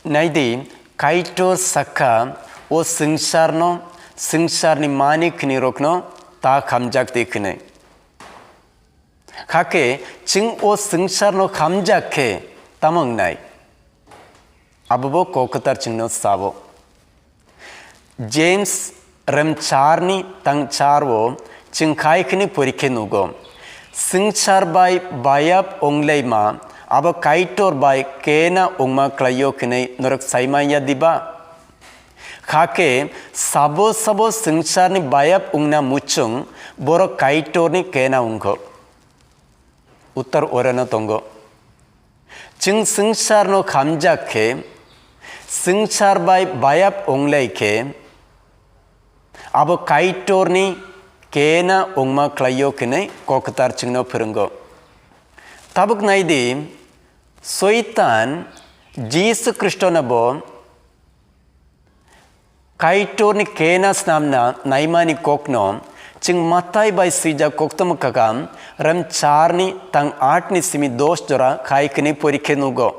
Naidi, Kaitor sakha, o swngcharno, swngcharni mani khini rokno ta khamjak di khini. Khake, chwng o swngcharno khamjak khe tamo wngnai? Abobo kok kwthar chwngno sabo. James rem charni tang charo chwng khai khini porikhe nugo. Swngchar bai bayap onglaima abo Kaitor bai kena ongma klaio khinwi norok saimanya diba? Khake sabo sabo swngcharni bayap ongna muchung borok Kaitorni kena ongkho. Uttar orano tongo. Chwng swngcharno khamjak khe, swngchar bai bayap onglai khe, abo Kaitorni kena ongma khlaio khinwi kok kwthar chwngno phwrwngo. Tabuk naidi, Soitan Jisu Khristono bo Kaitorni kena snamna naimani kokno chwng Matai bai swijak koktwma kwkam rem charni tang atni simi dos jora khai khini porikhe nugo.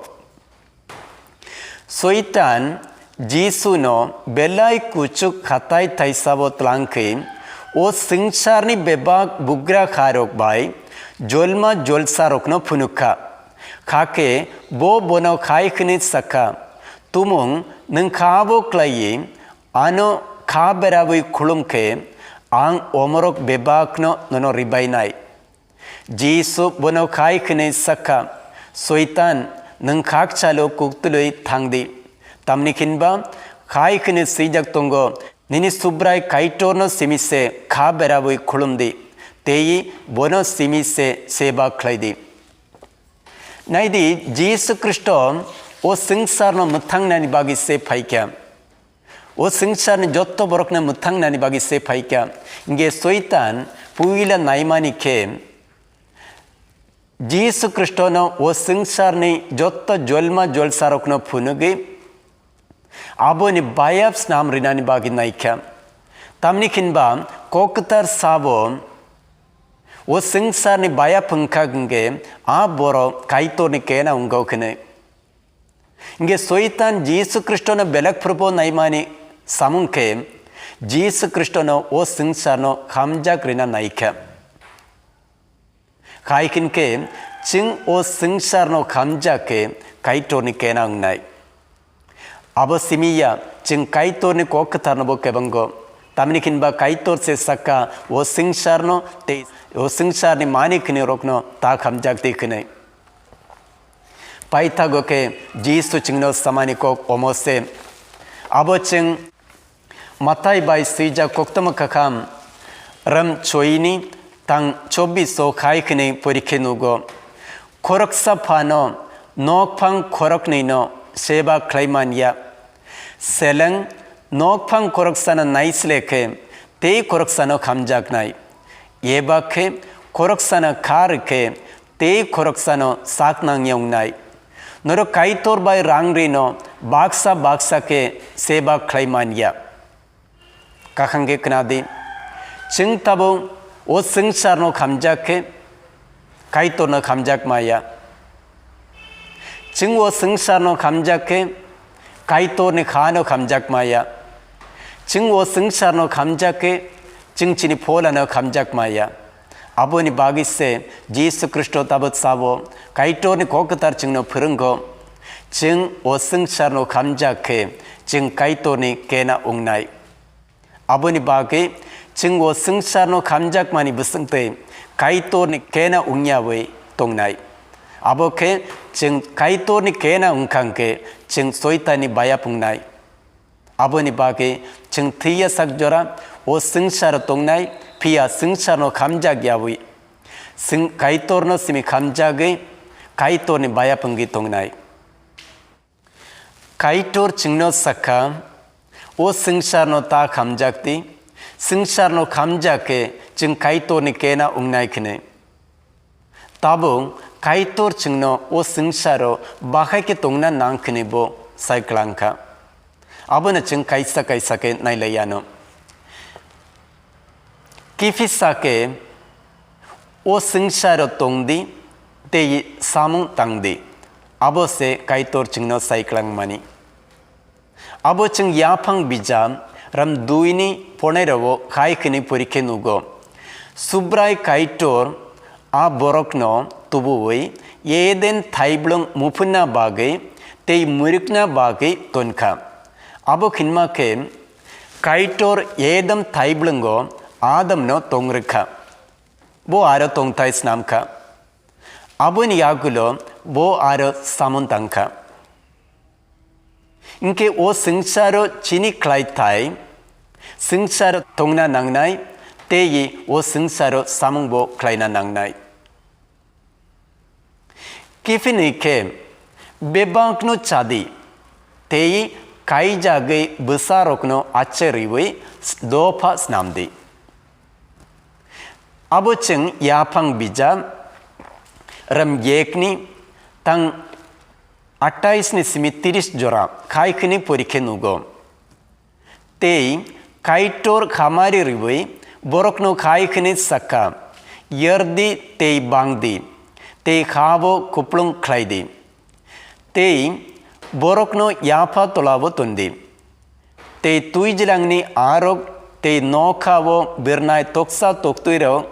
Soitan Jisuno belai kuchuk khatai thaisabo tlangkhe o swngcharni bebak bugra kharok bai jolma jolsarokno phunukha. Khake bo bono khai khini sakha, Tumung nwng kha bo klaiwi ano kha berabwi khulum khe, ang omorok bebakno nono ribainai. Jisu bono khai khini sakha, Soitan, nwng khakchalo kuktulwi thangdi, tamni hinba Khai hwnwi swijak tongo, "Nini Subrai Kaitorno simi se kha beraui khulum di, tei bono simi se seba khlai di." Nai di, Jisu Khristo o swngcharno mwthangnani bagwi se phaikha. O swngcharni jotto borokno mwthangnani bagwi se phaikha. Hinkhe Soitan puila naimani khe Jisu Khristono o swngcharni jotto jolma jolsarokno phunugwi aboni bayap snam rinani bagwi naikha. Tamni hinba kok kwthar sabo, o swngcharni bayap wngkha hinkhe a borok Kaitorni kena wngkha hwnwi. Hinkhe Soitan Jisu Khristono belek phuru bo naimani samung khe Jisu Khristono o swngcharno khamjak rina naikha. Hai hinkhe chwng o swngcharno khamjak khe Kaitorni kena wngnai. Abo simi ya, chwng Kaitorni kok kwtharno bo kebango. Tamni hinba Kaitor se sakha, o swngcharno tei o swngcharni mani khini rokno ta khamjak di hwnwi. Paithago khe Jisu chwngno samani kok omo se. Abo chwng Mathai bai swijak koktwma kakham ram choini tang chobbiso khai hwnwi porikhe nugo. Khoroksa phano nokphang khoroknwino seba khlai man ya. Seleng nokphang khoroksano naisle khe tei khoroksano khamjaknai. Eba khe khoroksano kha rwkhe tei khoroksano sak nangya wngnai. Norok Kaitor bai rang rino baksa baksa khe seba khlai man ya. Kakhang khe khna di, chwng tabuk o swngcharno khamjak khe Kaitorno khamjak maya. Chwng o swngcharno khamjak khe Kaitorni khano khamjak maya. Chwng o swngcharno khamjak khe chwng chini pholano khamjak maya. Aboni bagwi se Jisu Khristo tabuk sabo, Kaitorni kok kwthar chwngno phwrwngo. Chwng o swngcharno khamjak khe chwng Kaitorni kena wngnai. Aboni bagwi chwng o swngcharno khamjakmani bwswngtwi Kaitorni kena wngyawi tongnai. Abo khe chwng Kaitorni kena wngkha hwnkhe chwng Soitanni bayap wngnai. Aboni bagwi chwng thwiya sak jora o swngcharo tongnai, phiya swngcharno khamjak yawi. Chwng Kaitorno simi khamjagwi Kaitorni bayap wngwi tongnai. Kaitor chwngno sakha, "O swngcharno ta khamjak di, swngcharno khamjak khe chwng Kaitorni kena wngnai," hwnwi. Tabuk Kaitor chwngno o swngcharo bahai khe tongna nang hwnwi bo sai kwlangkha. Abono chwng kaisa kaisa khe nailai anw. Kiphilsa khe o swngcharo tong di tei samung tang di, abo se Kaitor chwngno sai kwlangmani. Abo chwng yaphang bijap ram dui ni pornai rao khai hwnwi porikhe nugo. Subrai Kaitor a borokno tubuwi Eden thaiblwng muphunna bagwi tei mwrwkna bagwi tonkha. Abo hinma khe Kaitor Eden thaiblwngo Adamno tong rwkha. Bo aro tongthai snamkha. Aboni yagulo bo aro samung tangkha. Hinkhe o swngcharo chini khlaithai, swngcharo tongna nangnai, tei o swngcharo samung bo khlaina nangnai. Kiphilwi khe bebakno cha di, tei kaijagwi bwsarokno acherwi dopha snam di. Abo chwng yaphang bijap ram yekni tang atais ni simi tiris jora khai hwnwi porikhe nugo. Tei Kaitor khamari rwi borokno khai hwnwi sakha, "Yar di tei bang di, tei ha bo kupulung khlai di, tei borokno yapha tolabo ton di." Tei twijlangni arok tei nokhao birnai toksa toktwirok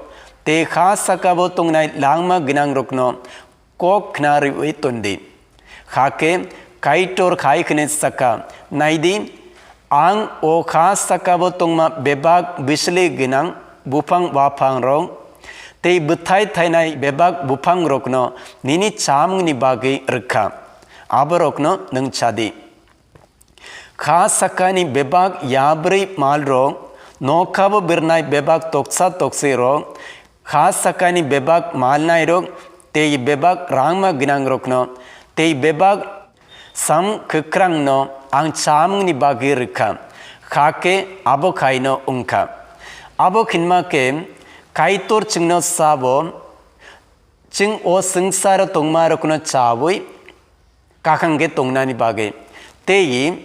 tei ha sakao tongnai langma gwnangrokno kok khna rwi ton di. Hakhe Kaitor hai hwnwi sakha, "Nai di, ang o ha sakao tongma bebak bisli gwnang buphang buphangrok tei bwthai thainai bebak buphangrokno nini chamungni bagwi rwkha, aborokno nwng cha di." Kha sakani bebak yabrwi malrok, nokhabo birnai bebak toksa toksirok, kha sakani bebak malnairok tei bebak rangma gwnangrokno tei bebak sam kwkrangno ang chamungni bagwi rwkha, hakhe abo khaino wngkha. Abo hinma khe Kaitor chwngno sabo, chwng o swngcharo tongmarokno chawi kakhang khe tongnani bagwi tei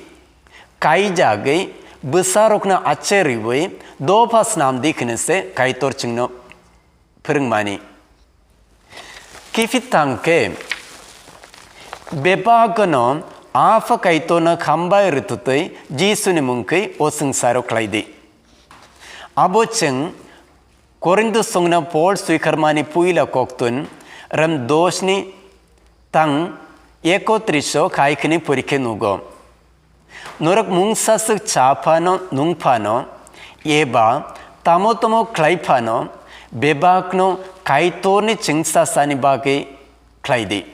kaijagwi bwsarokno acherwi dopha snamdi hwnwi se Kaitor chwngno phwrwngmani. Kiphit thang khe bebak'-no Apha Kaitorno hambai rwtwtwi Jisuni mungkhe o swngcharo khlaidi. Abo chwng Korinto songno Pol swikharmani puila koktun, rem dosni tang ekotris o khai khwnwi porikhe nugo. Norok mungsa swk cha phano, nung phano, eba tamo tamo khlai phano, bebakno Kaitorni chwngsasani bagwi khlai di.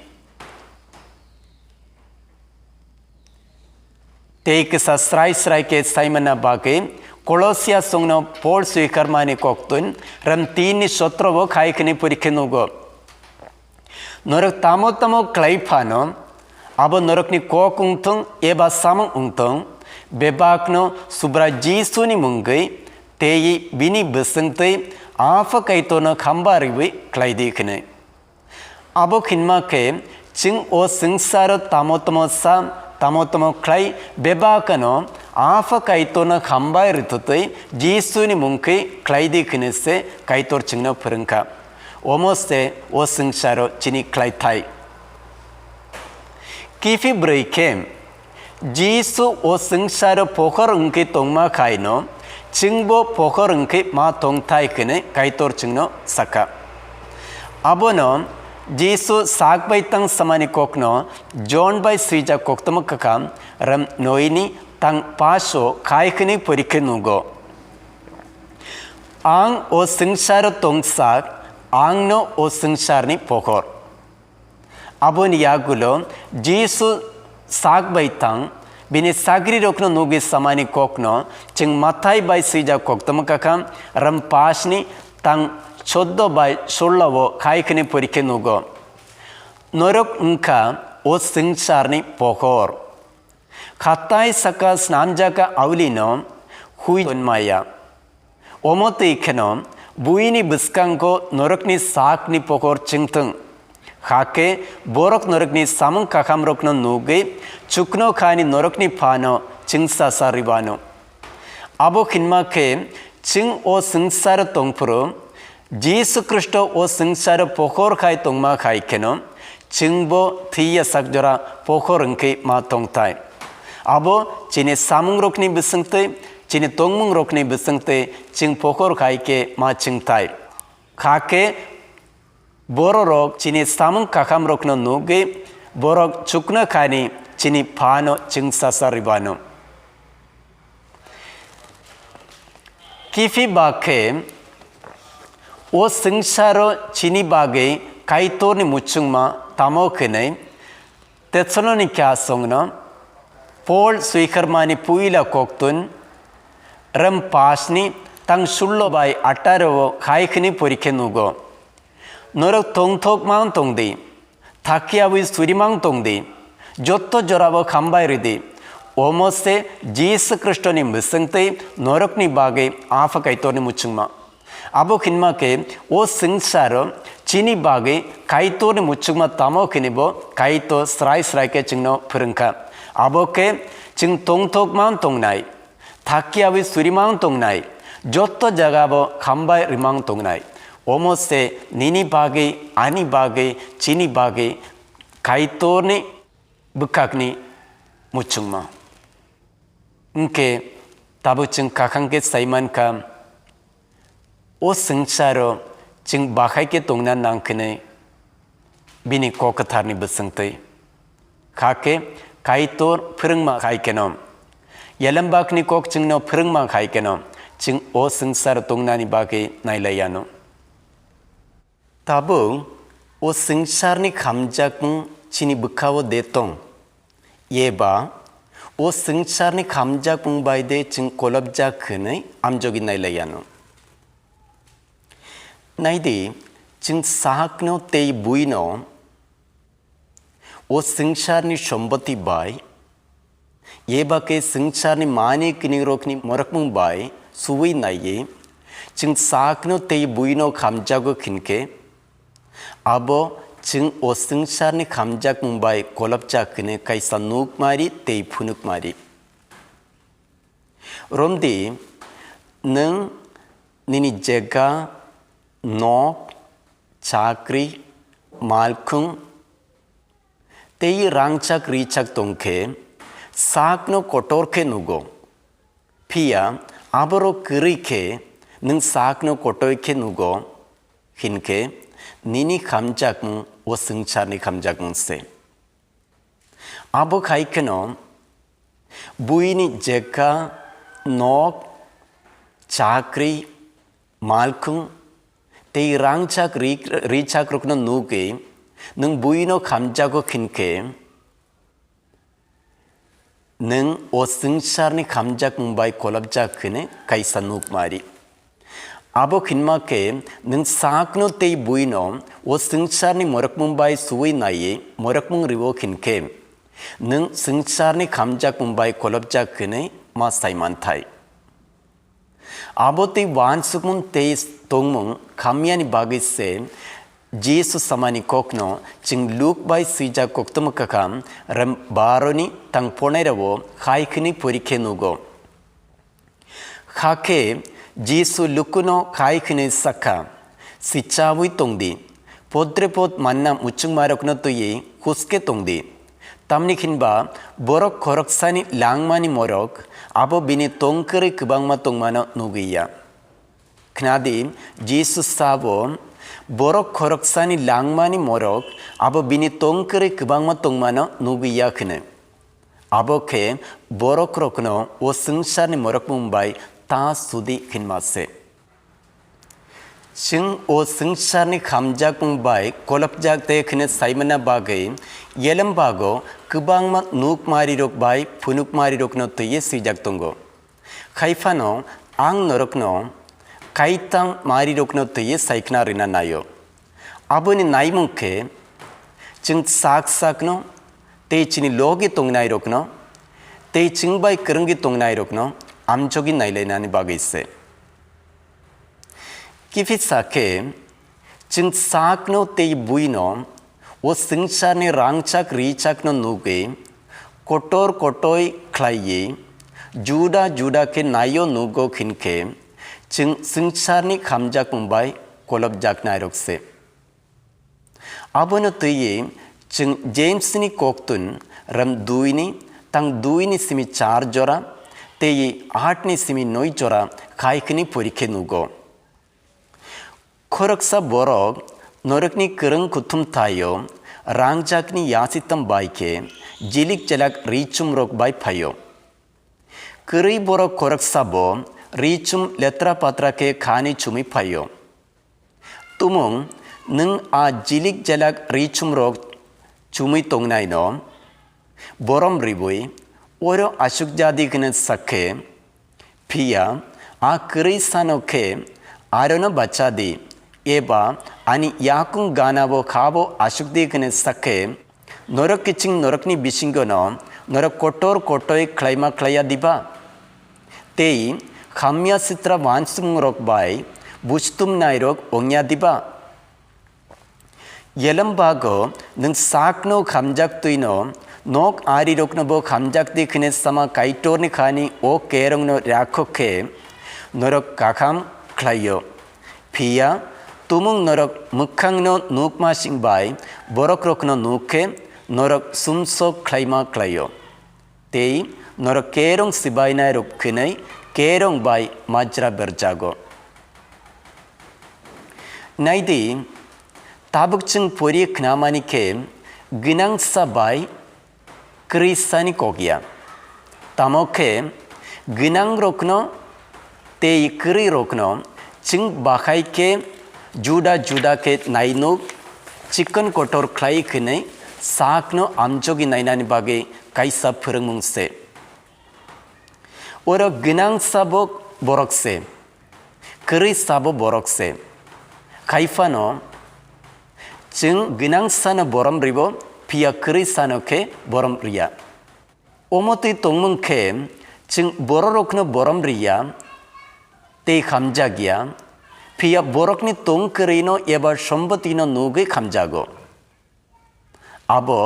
Tei kisa srai srai khe saimana bagwi Kolosia songno Pol swikarmani koktun ram tinni sotro o khai khwnwi porikhe nugo. Norok tamo tamo khlai phano, abo norokni kok wngthung eba samung wngthung, bebakno Subrai Jisuni mungwi tei bini bwswngtwi Apha Kaitorno khamba rwi khlai di hwnwi. Abo hinma khe chwng o swngcharo tamo tamo sa, tamo tamo khlai bebakano Apha Kaitorno hambai rwtwtwi Jisuni mungkhe khlai di hwnwi se Kaitor chwngno phwrwngkha. Omo se o swngcharo chini khlaithai. Kiphilwi khe, Jisu o swngcharo pokhor wngkhe tongma khaino, chwngbo pokhor wngkhe ma tongthai hwnwi Kaitor chwngno sakha. Abono Jisu sak bai tang samani kokno Jon bai swijak koktwma kwkham ram noini tang paso khai hwnwi porikhe nugo. Ang o swngcharo tongsak, angno o swngcharni pokhor. Aboni yagulo Jisu sak bai tang, bini sagrirokno nugwi samani kokno chwng Mathai bai swijak koktwma kwkham ram pasni tang choddo bai sullo o khai khwnwi porikhe nugo. Norok wngkha o swngcharni pokhor. Khatai saka snamjaka aulino hui tonmaya. Omo twi kheno buini bwskango norokni sakni pokhor chwngthwng. Hakhe borok norokni samung kahamrokno nugwi chukno khani norokni phano chwngsasa rwbano. Abo hinma khe chwng o swngcharo tongphuru Jisu Khristo o swngcharo pokhor khai tongma khai kheno, chwngbo thwiya sak jora pokhor wngkhe ma tongthai. Abo chini samungrokni bwswngtwi, chini tongmungrokni bwswngtwi chwng pokhor khai khe ma chwngthai. Hakhe bororok chini samung kahamrokno nugwi borok chukna khani chini phano chwngsasa rwbano. Kiphilwi khe, o swngcharo chini bagwi Kaitorni muchungma tamo hwnwi Thessalonika songno Pol swikarmani puila koktun, rem pasni tang sullo bai ataro o khai khwnwi porikhe nugo. Norok tongthok mang tongdi, thakyawi surimang tongdi, jotto jorabo khambai rwdi. Omo se Jisu Khristoni mwswngtwi norokni bagwi Apha Kaitorni muchungma. Abo hinma khe o swngcharo chini bagwi Kaitorni muchungma tamo hwnwi bo Kaitor srai srai khe chwngno phwrwngkha. Abo khe chwng tongthok mang tongnai, thakyawi surimang tongnai, jotto jagabo khambai rwmang tongnai. Omo se nini bagwi, ani bagwi, chini bagwi Kaitorni bwkhakni muchungma. Hwnkhe tabuk chwng kakhang khe sai mankha, o swngcharo chwng bahai khe tongna nang hwnwi bini kok kwtharni bwswngtwi. Hakhe Kaitor phwrwngma hai kheno, Yalembakni kok chwngno phwrwngma hai kheno, chwng o swngcharo tongnani bagwi nailai anw. Tabuk o swngcharni khamjakmung chini bwkhao de tong? Eba O swngcharni khamjakmung bai de chwng kolopjak hwnwi amjogwi nailaianw. Naidi, chwng sakno tei buino o swngcharni somboti bai, eba khe swngcharni mani kiningrokni morokmung bai suwi naiwi, chwng sakno tei buino khamjago hinkhe, abo chwng o swngcharni khamjakmung bai kolopjak hwnwi kaisa nukmari tei phunukmari. Romdi, nwng nini jega, nok, chakri, malkhung tei rangchak richak tongkhe sakno kotor khe nugo. Phiya aborok kwrwi khe nwng sakno kotoi khe nugo, hinkhe nini khamjakmung o swngcharni khamjakmung se. Abo khai kheno buini jekha, nok, chakri, malkhung tei rangchak ri-, richakrokno nugwi nwng buino khamjago hinkhe, nwng o swngcharni khamjakmung bai kolopjak hwnwi kaisa nukmari. Abo hinma khe nwng sakno tei buino o swngcharni morokmung bai suwi naiwi morokmung rwo hinkhe, nwng swngcharni khamjakmung bai kolopjak hwnwi ma sai manthai. Abo tei uansukmung tei tongmung khamyani bagwi se Jisu samani kokno chwng Luk bai swijak koktwma kakham rem baroni tang pornairao hai khwnwi pori khe nugo. Hakhe Jisu lukuno hai khwnwi sakha, "Sichaui tongdi, podrepot manna muchungmarokno twiwi huske tongdi. Tamni hinba borok khoroksani langmani morok abo bini tongkwrwi kwbangma tongmano nugwi ya." Khnadi, Jisu sabo, "Borok khoroksani langmani morok abo bini tongkwrwi kwbangma tongmano nugwi ya," hwnwi. Abo khe borokrokno o swngcharni morokmung bai ta sudi hinma se. Chwng o swngcharni khamjakmung bai kolopjak de hwnwi saimana bagwi yelem bago kwbangma nukmarirok bai phunukmarirokno twiwi swijak tongo. Khai phano ang norokno kaitang marirokno twiwi saikhna rwna naio. Aboni naimung khe, chwng sak sakno tei chini logi tongnairokno tei chwng bai kwrwngwi tongnairokno amjogwi nailainani bagwi se. Kiphilsa khe, chwng sakno tei buino o swngcharni rangchak richakno nugwi kotor kotoi khlaiwi juda juda khe naio nugo hinkhe, chwng swngcharni khamjakmung bai kolopjaknairok se. Abono twiwi chwng James ni koktun ram dui ni tang dui ni simi char jora tei aat ni simi noi jora khai khwnwi pori khe nugo. Khoroksa borok norokni kwrwng kuthum thaio rangjakni yasitam bai khe jilik jelak richumrok bai phaio. Kwrwi borok khoroksa bo richum letra patra khe khani chumui phaio. Tumung, nwng a jilik jelak richumrok chumui tongnaino borom ribui oro asuk jadi hwnwi sak khe, phiya a kwrwi sano khe arono bacha di, eba ani yakung gana bo kha bo asuk di hwnwi sak khe, norok kiching norokni bisingo no norok kotor kotoi khlaima khlaiya diba? Tei hamya sitra wansukmungrok bai bustumnairok ongya diba? Yelem bago nwng sakno khamjak twino nok arirokno bo khamjak di hwnwi sama Kaitorni khani o kerongno rakho khe norok kakham khlaio. Phiya tumung norok mwkhangno nukmasing bai borokrokno nuk khe norok sumsok khlaima khlaio. Tei norok kerong sibainairok hwnwi kerong bai majra berjago. Naidi, tabuk chwng pori khnamani khe gwnangsa bai kwrwisani kok ya. Tamo khe gwnangrokno tei kwrwirokno chwng bakhai khe juda juda khe nainuk chikon kotor khlai hwnwi sakno amjogwi nainani bagwi kaisa phwrwngmung se. Borok gwnang sabo borok se, kwrwi sabo borok se. Khai phano chwng gwnang sano borom ribo, phiya kwrwi sano khe borom riya. Omo twi tongmung khe chwng bororokno borom riya tei khamjak ya, phiya borokni tong kwrwino eba sombotino nugwi khamjago. Abo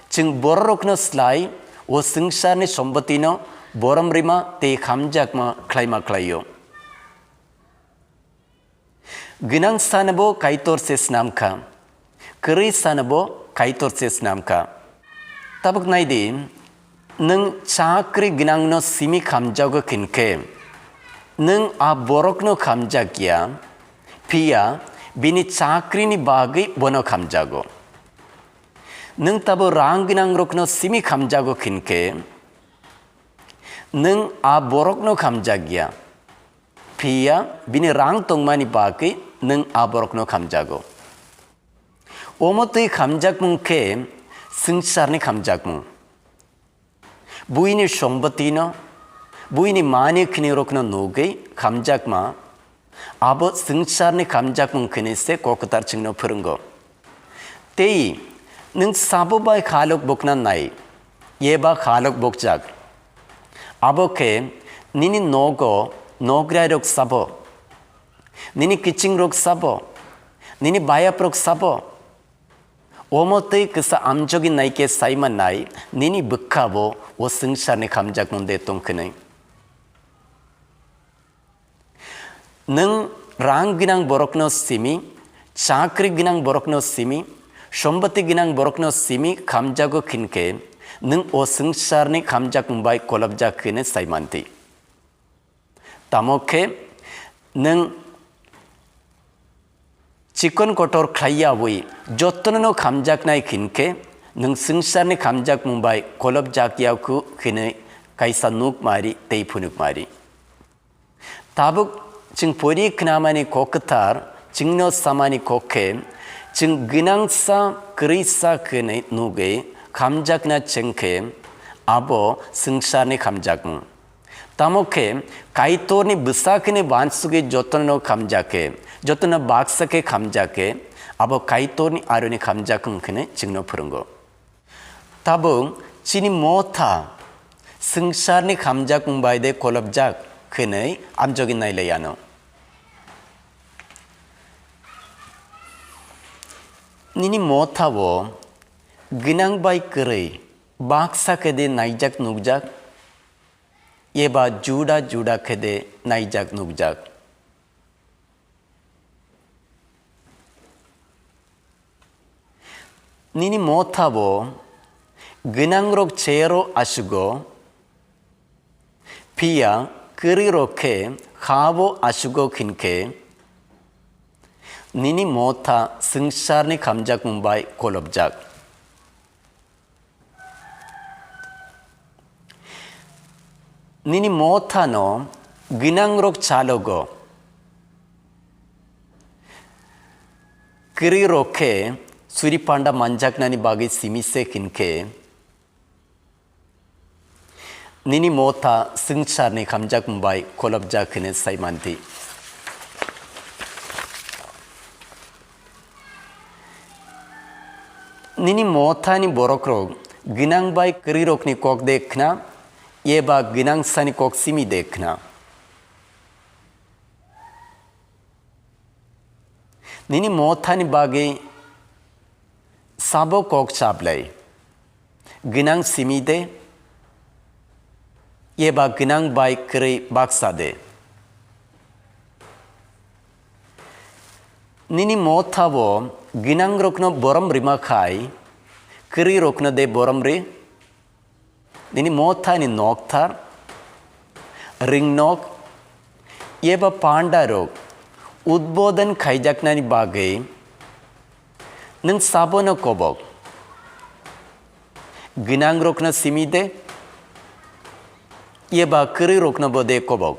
chwng bororokno slai o swngcharni sombotino borom rima tei khamjakma khlaima khlaio. Gwnang sanabo Kaitor se snam kha, kwrwi sanabo Kaitor se snam kha. Tabuk nai di, nwng chakri gwnangno simi khamjago khin khe, nwng a borokno khamjak ya, phiya bini chakrini bagwi bono khamjago. Nwng tabo rang gwnangrokno simi khamjago khin khe, nwng a borokno khamjak ya, phiya bini rang tongmani bagwi nwng a borokno khamjago. Omo twi khamjakmung khe swngcharni khamjakmung. Buini sombotino, buini mani khwnirokno nugwi khamjakma, abo swngcharni khamjakmung khwnwi se Kok Kwthar chwngno phwrwngo. Tei nwng sabo bai khalok bokna nai, eba khalok bokjak. Abo khe nini nogo nograirok sabo, nini kichingrok sabo, nini bayaprok sabo. Omo twi kisa amjogwi nai khe sai mannai, nini bwkha bo o swngcharni khamjakmung de tong khe nai. Nwng rang gwnang borokno simi, chakri gwnang borokno simi, somboti gwnang borokno simi khamjago khin khe, nwng o swngcharni khamjakmung bai kolopjak hwnwi sai manti. Tamo khe nwng chikon kotor khlai yaui jotono khamjaknai khin khe, nwng swngcharni khamjakmung bai kolopjak yakhu hwnwi kaisa nukmari tei phunukmari. Tabuk chwng pori khnamani Kok Kwthar chwngno samani kok khe, chwng gwnangsa kwrwisa hwnwi nugwi khamjakna cheng khe, abo swngcharni khamjakmung. Tamo khe Kaitorni bwsa hwnwi uansugwi jotono khamjak khe, jotono baksa khe khamjak khe, abo Kaitorni aroni khamjakmung hwnwi chwngno phwrwngo. Tabuk chini motha swngcharni khamjakmung bai de kolopjak hwnwi amjogwi nai lai anw. Nini motha o gwnang bai kwrwi baksa khe de naijak nukjak, eba juda juda khe de naijak nukjak? Nini motha bo gwnangrok chair-o asugo, phiya kwrwirok khe ha-o asugo khin khe, nini motha swngcharni khamjakmung bai kolopjak. Nini mothano gwnangrok chalogo. Kwrwirok khe suri panda manjaknani bagwi simi se hwn khe, nini motha swngcharni khamjakmung bai kolopjak hwnwi sai manti. Nini mothani borokrok gwnang bai kwrwirokni kok de khna, eba gwnangsani kok simi de khna? Nini mothani bagwi sabo kok chaplai. Gwnang simi de, eba gwnang bai kwrwi baksa de? Nini motha o gwnangrokno borom rima khai, kwrwirokno de borom ri? Nini mothani nokthar, ringnok, eba pandarok udbodon khaijaknani bagwi nwng sabono kobok? Gwnangrokno simi de, eba kwrwirokno bo de kobok?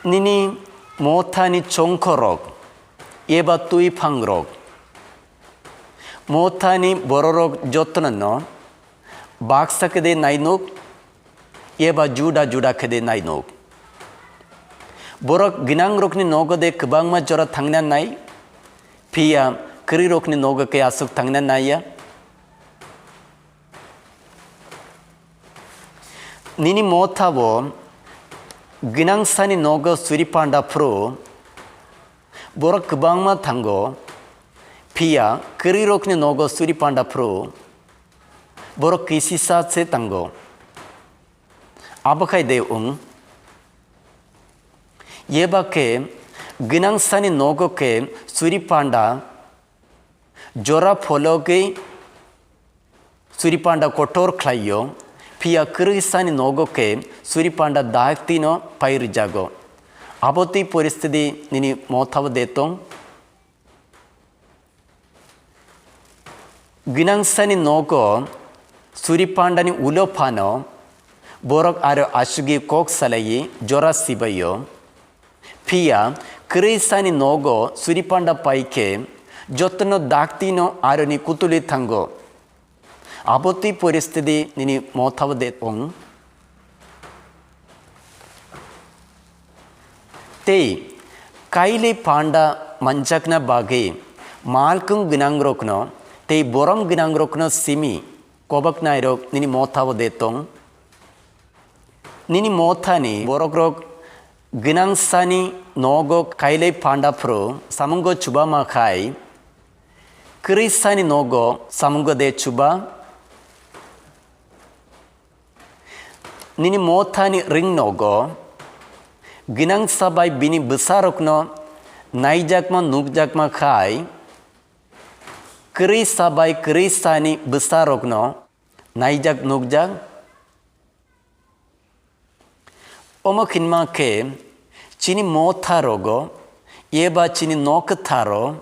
Nini mothani chongkhorok eba twiphangrok Mothani bororok jotono no baksa khe de nainuk eba juda juda khe de nainuk. Borok gwnangrokni nogo de kwbangma jora thangna nai, phiya kwrwirokni nogo khe aswk thangna naiya. Nini mothabo gwnangsani nogo suri panda phuru borok kwbangma thango, phiya kwrwirokni nogo suri panda phuru borok kisisa se tango. Abo khai de wng? Yeba khe gwnangsani nogo khe suri panda jora phologwi suri panda kotor khlaio, phiya kwrwisani nogo khe suri panda daktino pai rwjago. Abo twi poristiti nini mothabo de tong? Gwnangsani nogo suri pandani ulo phano borok aro asugwi kok salaiwi jora sibaio. Phiya kwrwisani nogo suri panda pai khe jotono daktino aroni kutulwi thango. Abo twi poristiti nini mothabo de wng? Tei kailai panda manjakna bagwi malkhung gwnangrokno tei borom gwnangrokno simi kobaknairok nini mothabo de tong? Nini mothani borokrok gwnangsani nogo kailai panda phuru samungo chubama khai, kwrwisani nogo samungo de chuba? Nini mothani ring nogo gwnangsa bai bini bwsarokno naijakma nukjakma khai, kwrwisa bai kwrwisani bwsarokno naijak nukjak. Omo khinma khe chini motha rogo eba chini nok kwtharo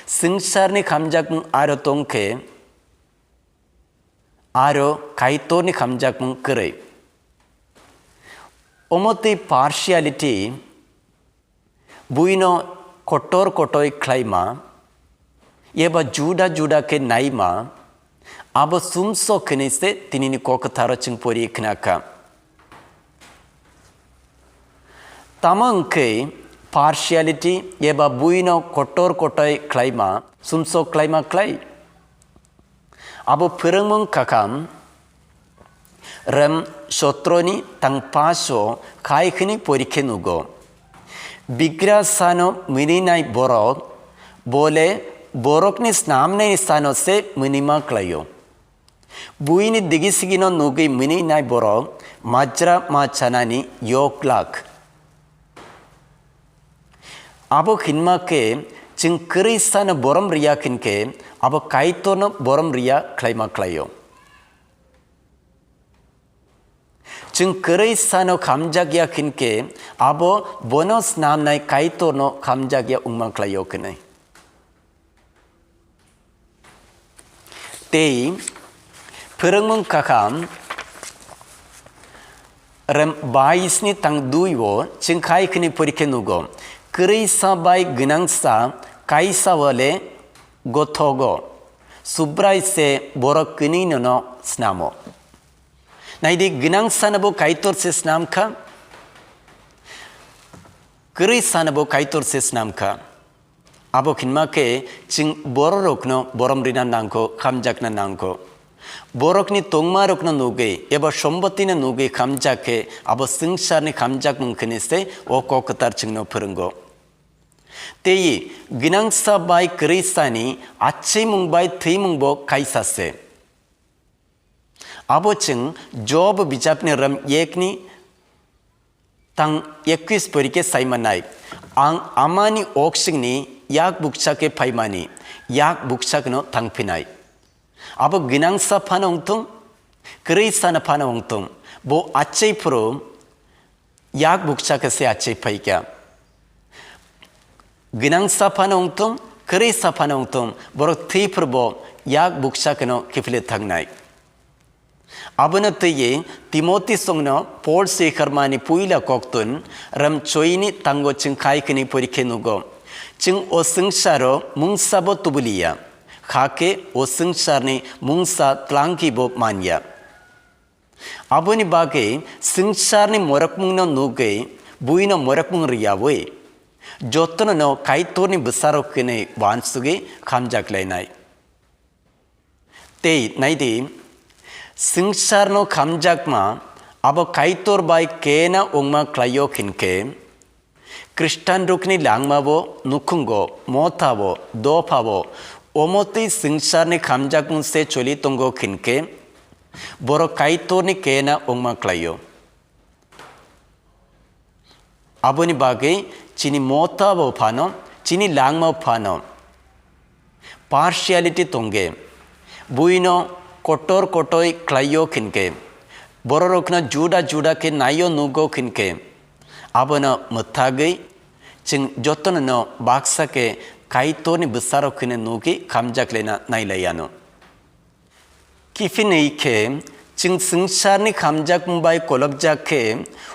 swngcharni khamjakmung aro tong khe, aro Kaitorni khamjakmung kwrwi. Omo twi partiality, buino kotor kotoi khlaima eba juda juda khe naima, abo sumsok hinwi se tinini kok kwtharo chwng pori khna kha. Tamo wngkhe partiality eba buino kotor kotoi khlaima, sumsok khlaima khlai? Abo phwrwngmung kakham rem sotroni tang paso khai khini porikhe nugo. Bigra sano mini nai borok, bole borokni snamnai sano se minima klaio. Buini digi sigino nugui mini nai borok majra ma chanani yok lak. Abo hinma khe chwng kwrwi sano borom riya hinkhe abo Kaitorno borom riya khlaima khlaio. Chwng kwrwi sano khamjakya hinkhe abo bono snamnai Kaitorno khamjakya wngma khlaio hinwi. Tei phwrwngmung kakham rem bais ni tang dui o chwng khai khini porikhe nugo, kwrwi sa bai gwnang sa kaisa o le gothogo, Subrai se borok kwnwi nono snamo. Naidi, gwnang sa no bo Kaitor se snam kha, kwrwi sa no bo Kaitor se snam kha. Abo hinma khe chwng bororokno borom rina nangkho, khamjakna nangkho. Borokni tongmarokno nugwi eba sombotino nugwi khamjak khe abo swngcharni khamjakmung hwnwi se o kok kwthar chwngno phwrwngo. Tei gwnangsa bai kwrwisani achaimung bai thwimung bo kaisa se. Abo chwng Job bijapni ram ekni tang ekwis porikhe saimanai, "Ang amani oksingni yak bukcha khe phaimani, yak bukcha kheno thangphinai." Abo gwnangsa phano wngthung, kwrwi sana phano wngthung, bo achai phuru yak bukcha khe se achai phaikha. Gwnang saphano wngthung, kwrwi saphano wngthung, borok thwi phurbo yak bukcha kheno kiphilwi thangnai. Abono twiwi Timoti songno Pol swiharmani puila koktun ram choini tango chwng khai khini porikhe nugo. Chwng o swngcharo mungsabo tubuliya. kha khe o swngcharni mungsa tlangkibo man ya. Aboni bagwi swngcharni morokmungno nugwi buino morokmung rwyaui jotono no Kaitorni bwsarok hwnwi uansugwi khamjak lainai. Tei nai di, swngcharno khamjakma abo Kaitor bai kena wngma khlaio hinkhe, Khristanrokni langmabo, nukhungo, mothabo, dophabo, omo twi swngcharni khamjakmung se choli tongo hinkhe, borok Kaitorni kena wngma khlaio. Aboni bagwi chini mothabo phano, chini langma phano partiality tongkhe, buino kotor kotoi khlaio hinkhe, bororokno juda juda khe naio nugo hinkhe, abono mwthagwi chwng jotono no baksa khe Kaitorni bwsarok hwnwi nugwi khamjak laina nai lai anw. Kiphilwi khe, chwng swngcharni khamjakmung bai kolopjak khe,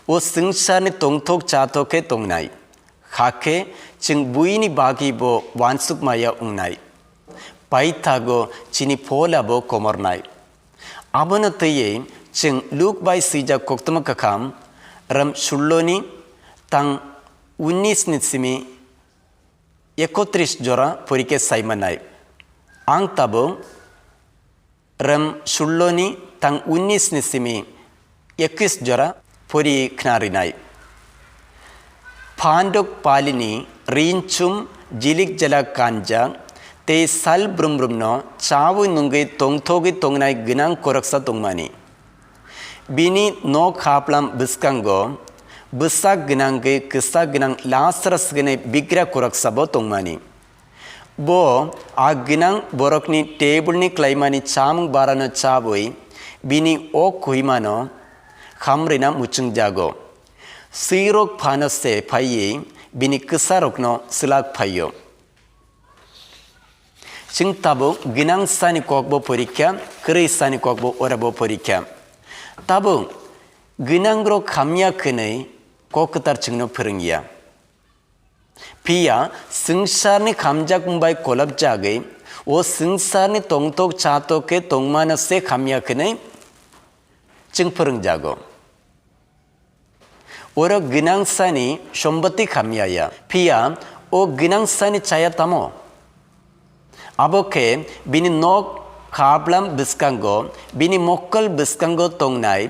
o swngcharni tongthok chathok khe tongnai. Hakhe chwng buini bagwibo uansukmaya wngnai. Paithago chini pholabo komornai. Abono twiwi chwng Luk bai swijak koktwma kwkham, ram sullo ni tang unnis ni simi ekotris jora porikhe saimanai. Ang tabuk rem sullo ni tang unnis ni simi ekis jora pori khna rinai. Phandok palini rinchum jilik jalak kanjak tei sal brum brum no chawi nungwi tongthogwi tongnai gwnang koroksa tongmani. Bini nok haplam bwskango bwsak gwnangwi kwsak gwnang Lasarus hwnwi bigra khoroksabo tongmani. Bo a gwnang borokni tebulni klaimani chamung barano chawi bini o kuimano khamrina muchungjago. Swirok phano se phaiwi bini kwsarokno swlak phaio. Chwng tabuk gwnang sani kokbo porikha, kwrwi sani kokbo orabo porikha. Tabuk gwnangrok hamya khwnwi kok kwthar chwngno phwrwngya. Phiya swngcharni khamjakmung bai kolopjagwi o swngcharni tongthok chathok khe tongmano se hamya khwnwi chwng phwrwngjago. Oro gwnang sani somboti khamya ya, phiya o gwnang sani chaya tamo? Abo khe bini nok khaplam bwskango, bini mokol bwskango tongnai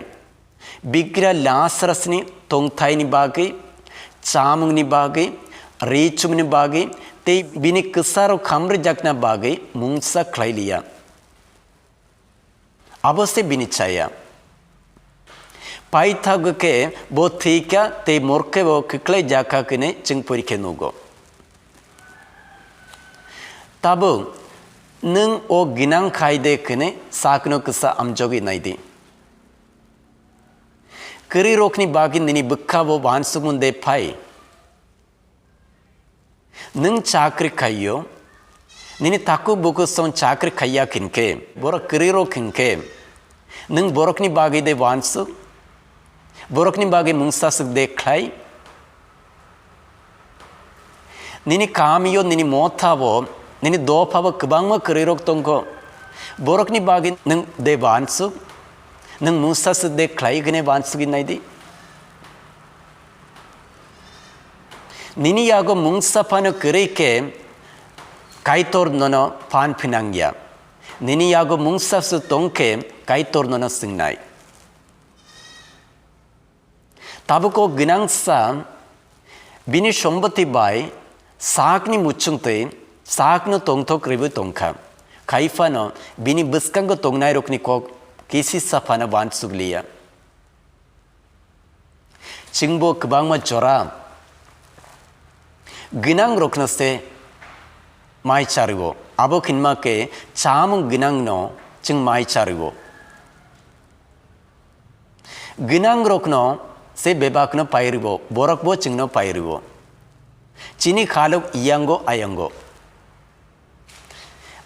bigra Lasarusni tongthaini bagwi, chamungni bagwi, richumni bagwi tei bini kwsarok khamrijakna bagwi mungsa khlai liya. Abo se bini chaya. Paithago khe bo thwikha tei morkhe bo kwklai jakha hwnwi chwng porikhe nugo. Tabuk nwng o gwnang khai de hwnwi sakno kwsa amjogwi nai di. Kwrwirokni bagwi nini bwkha bo uansukmung de phai. Nwng chakri khaio, nini takhuk bukhuk song chakri khaiya hinkhe, borok kwrwirok hinkhe, nwng borokni bagwi de uansuk, borokni bagwi mungsa swk de khlai? Nini kamio, nini mothabo, nini dophabo kwbangma kwrwirok tongo, borokni bagwi nwng de uansuk, nwng mungsa swk de khlai hwnwi uansugwi nai di. Nini yago mungsa phano kwrwi khe Kaitor nono phan phinang ya. Nini yago mungsa se tong khe Kaitor nono swngnai. Tabuk o gwnangsa bini somboti bai sakni muchungtwi sakno tongthok rwui tongkha. Khai phano bini bwskango tongnairokni kok kisisa phano uansuk liya. Chwngbo kwbangma jora gwnangrokno se mai chario. Abo hinma khe chamung gwnangno chwng mai chario. Gwnangrokno se bebakno pairio, borokbo chwngno pairio. Chini khalok iyango ayango.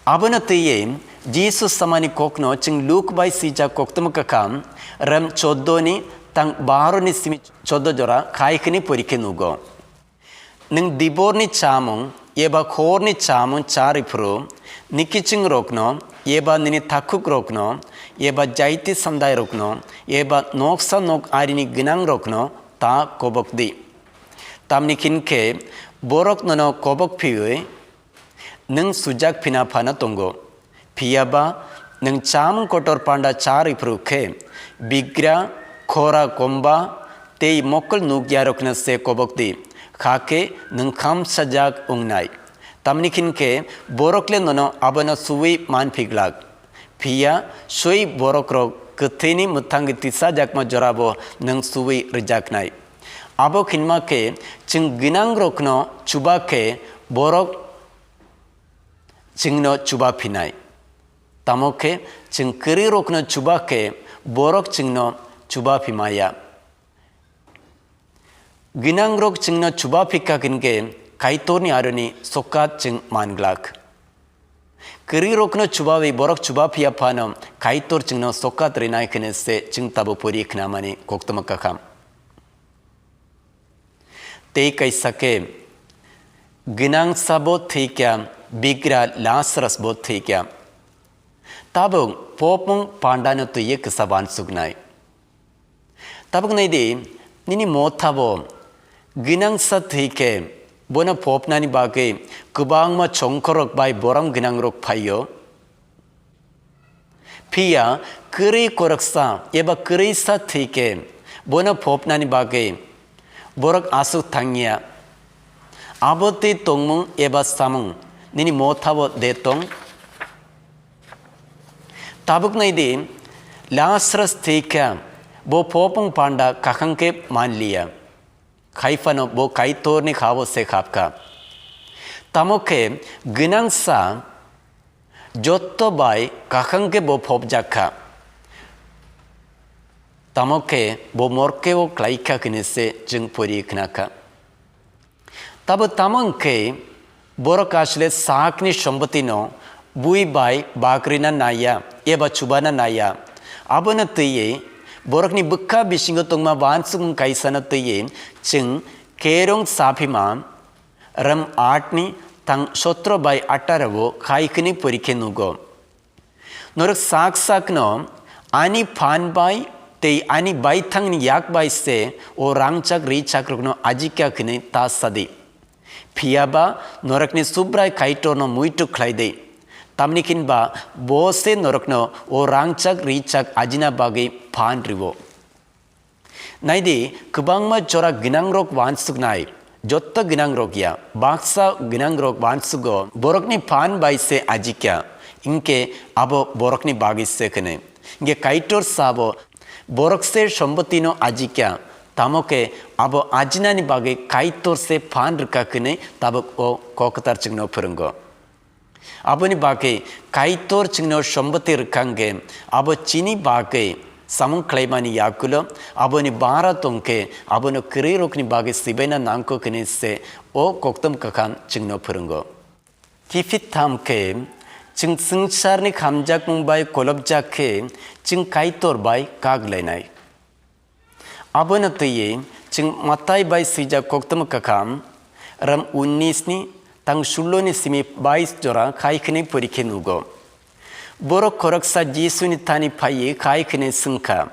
Abono twiwi Jisu samani kokno chwng Luk bai swijak koktwma kwkham rem choddo ni tang baro ni simi choddo jora khai khini porikhe nugo. Nwng diborni chamung Eba khorni chamung charwi phuru, nikiching rokno, eba nini takhuk rokno, eba jaiti sandai rokno, eba noksa nok arini gwnang rokno ta kobok di. Tamni khin khe borok nono kobok phiwi nwng sujak phina phano tongo. Phiya ba nwng chamung kotor panda charwi phuru khe, bigra, khora komba tei mokol nukya rokno se kobok di, kha khe nwng khamsajak wngnai. Tamni khin khe borok le nono abono suwi man phiglak. Phiya swi borok rok kwthwini mwthangwi tisajakma jorabo nwng suwi rwjaknai. Abo khinma khe chwng gwnang rokno chuba khe borok chwngno chuba phinai. Tamo khe chwng kwrwi rokno chuba khe borok chwngno chuba phimaya. Gwnang rok chwngno chuba phikha hinkhe Kaitorni aroni sokat chwng man glak. Kwrwi rokno chubawi borok chuba phiya phano Kaitor chwngno sokat rinai hwnwi se chwng tabo pori khnamani koktwma kakham. Tei kaisa khe gwnang sabo thwikha, bigra Lazarus bo thwikha. Tabuk popmung pandano twiwi kisa wansuknai. Tabuk nai di, nini motha bo gwnangsa thwi khe bono phopnani bagwi kwbangma chongkhorrok bai borom gwnangrok phaio. Phiya kwrwi khoroksa eba kwrwisa thwi khe bono phopnani bagwi borok aswk thangya. Abo twi tongmung eba samung nini motha bo de tong? Tabuk nai di, Lazarus thwi kha, bo phopmung panda kakhang khe man liya. Khai phano bo Kaitorni ha-o se hap kha. Tamo khe gwnangsa jotto bai kakhang khe bo phopjak kha. Tamo khe bo morkeo klai kha hwnwi se chwng pori khna kha. Tabo tamo wng khe borok asle sakni sombotino bui bai bak rwna naiya eba chubana naiya. Abono twiwi borokni bwkha bisingo tongma wansukmung kaisano twiwi chwng Kerong Saphima ram aatni tang sotro bai ataro o khai hwnwi pori khe nugo. Norok sak sakno ani phan bai tei ani baithangni yak bai se o rangchak richakrokno ajikya hwnwi ta sadi. Phiya ba norokni Subrai Kaitorno muitu khlai di. Tamni khin ba bo se norokno o rangchak richak ajina bagwi phan rwo. Nai di, kwbangma jora gwnangrok wansuknai, jotto gwnangrok ya, baksa gwnangrok wansugo, borokni phan bai se ajikya, hinkhe abo borokni bagwi se hwnwi. Hinkhe Kaitor sabo, borok se sombotino ajikya, tamo khe abo ajinani bagwi Kaitor se phan rwkha hwnwi tabuk o Kokthar chwngno phwrwngo. Aboni bagwi Kaitor chwngno somboti rwkha hwnkhe, abo chini bagwi samung khlaimani yagulo aboni bara tongkhe, abono kwrwirokni bagwi sibaina nangkuk hwnwi se o koktom kwkham chwngno phwrwngo. Kiphit tham khe, chwng swngcharni khamjakmung bai kolopjak khe, chwng Kaitor bai kak lainai. Abono twiwi chwng Matai bai swijak koktwma kwkham, ram unnis ni tang sullo ni simi bais jora khai hwnwi pori khe nugo. Borok khoroksa Jisuni thani phaiwi khai hwnwi swngkha,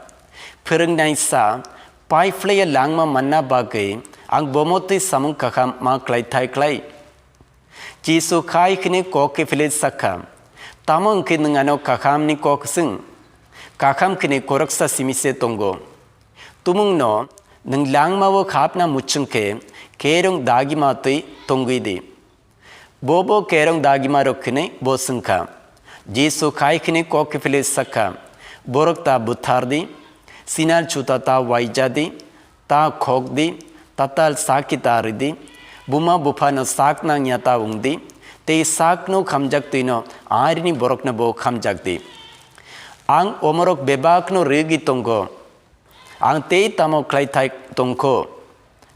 "Phwrwngnaisa, pai phlaiya langma manna bagwi ang bomo twi samung kwkham ma klai thai klai?" Jisu khai hwnwi kok kiphilwi sakha, "Tamo wngkhe nwng ano kahamni kok swng? Kaham hwnwi khoroksa simi se tongo. Tumungno nwng langmao khapna muchung khe kerong dagima twi tongwi di." Bo bo kerong dagima rok hwnwi bo swngkha. Jisu khai hwnwi kok kiphilwi sakha, "Borok ta buthar di, sinal chuta ta waija di, ta khok di, tatal sakki ta rw di, buma buphano sak nangya ta wng di, tei sakno khamjak twino arini borokno bo khamjak di. Ang omorok bebakno rwgwi tongo, ang tei tamo khlai thai tongkho?"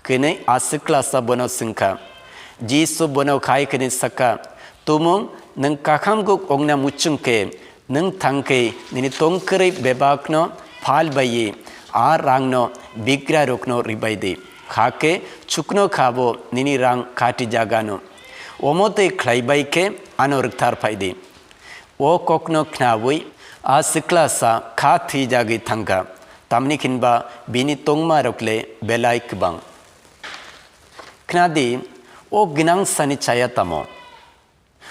hwnwi aswk klasa bono swngkha. Jisu bono khai hwnwi sakha, "Tumung, nwng kaham kuk ongna muchung khe, nwng thang khe nini tongkwrwi bebakno phal baiwi a rangno bigrarokno rwbai di, hakhe chukno kha bo nini rang khatijagano. Omo twi khlai bai khe ano rwkthar phai di. O kokno khnaui a siklasa kha thwijagwi thangkha, tamni hinba bini tongmarok le belai kwbang. Khna di, o gwnangsani chaya tamo?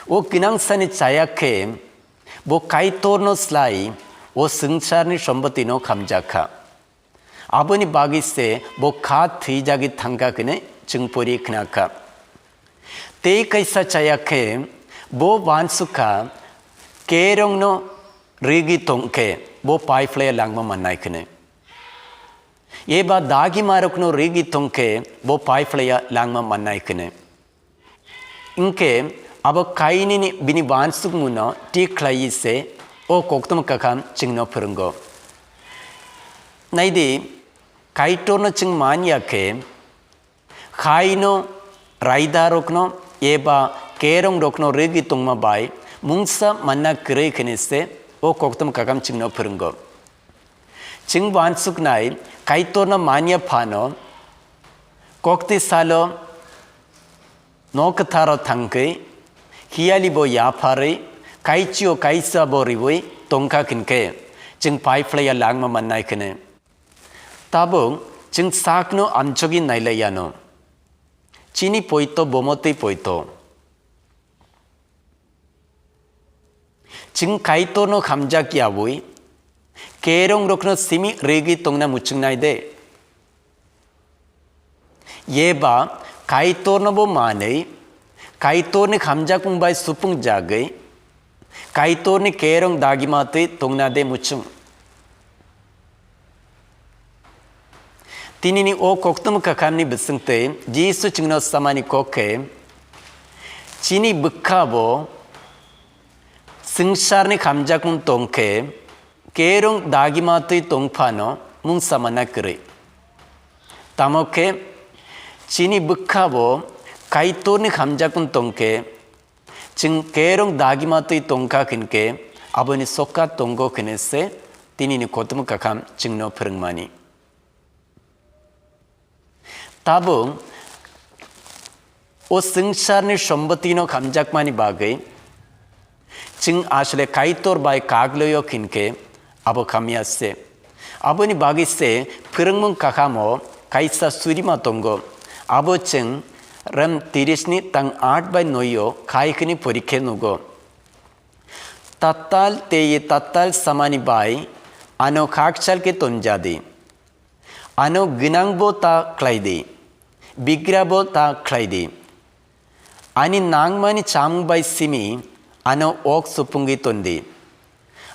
O gwnangsani chaya khe bo Kaitorno slai o swngcharni sombotino khamjak kha. Aboni bagwi se bo kha thwijagwi thangkha hwnwi chwng pori khna kha. Tei kaisa chaya khe bo uansuk kha, kerongno rwgwi tong khe bo pai phlaiya langma mannai hwnwi. Eba dagimarokno rwgwi tong khe bo pai phlaiya langma mannai hwnwi. Hinkhe abo kainwini bini uansukmungno thik khlaiwi se o koktwma kakham chwngno phwrwngo. Nai di, Kaitorno chwng man ya khe, khaino raidarokno eba kerongrokno rwgwi tongma bai mungsa manna kwrwi hwnwi se o koktwma kakham chwngno phwrwngo. Chwng uansuknai Kaitorno man ya phano, koktwi salo nok kwtharo thangkhe, hiyali bo yapharwi, kaichio kaisa bo riui tongkha hinkhe, chwng pai phlaiya langma mannai hwnwi. Tabuk chwng sakno amchogwi nailai yano. Chini poito bomo twi poito. Chwng Kaitorno hamjak yaui, kerongrokno simi rwgwi tongna muchungnai de? Eba Kaitorno bo manwi, Kaitorni hamjakmung bai supungjagwi, Kaitorni kerong dagima twi tongna de muchung? Tinini o koktwma kakhamni bisingtwi Jisu chwngno samani kok khe, chini bwkha bo swngcharni hamjakmung tong khe, kerong dagima twi tong phano mungsa manna kwrwi. Tamo khe chini bwkha bo Kaitorni hamjakmung tong khe, chwng kerong dagima twi tongkha hinkhe, aboni sokha tongo hwnwi se tinini koktwma kakham chwngno phwrwngmani. Tabuk o swngcharni sombotino hamjakmani bagwi chwng asle Kaitor bai kagloio hinkhe abo hamya se. Aboni bagwi se phwrwngmung kakhamo kaisa surima tongo. Abo chwng Rom tirisni tang aat bai noio khai hwnwi porikhe nugo. Tatal tei tatal samani bai ano khakchal khe tonjadi. Ano gwnangbo ta khlai di, bigrabo ta khlai di. Ani nangmani chamung bai simi ano ok supungwi ton di.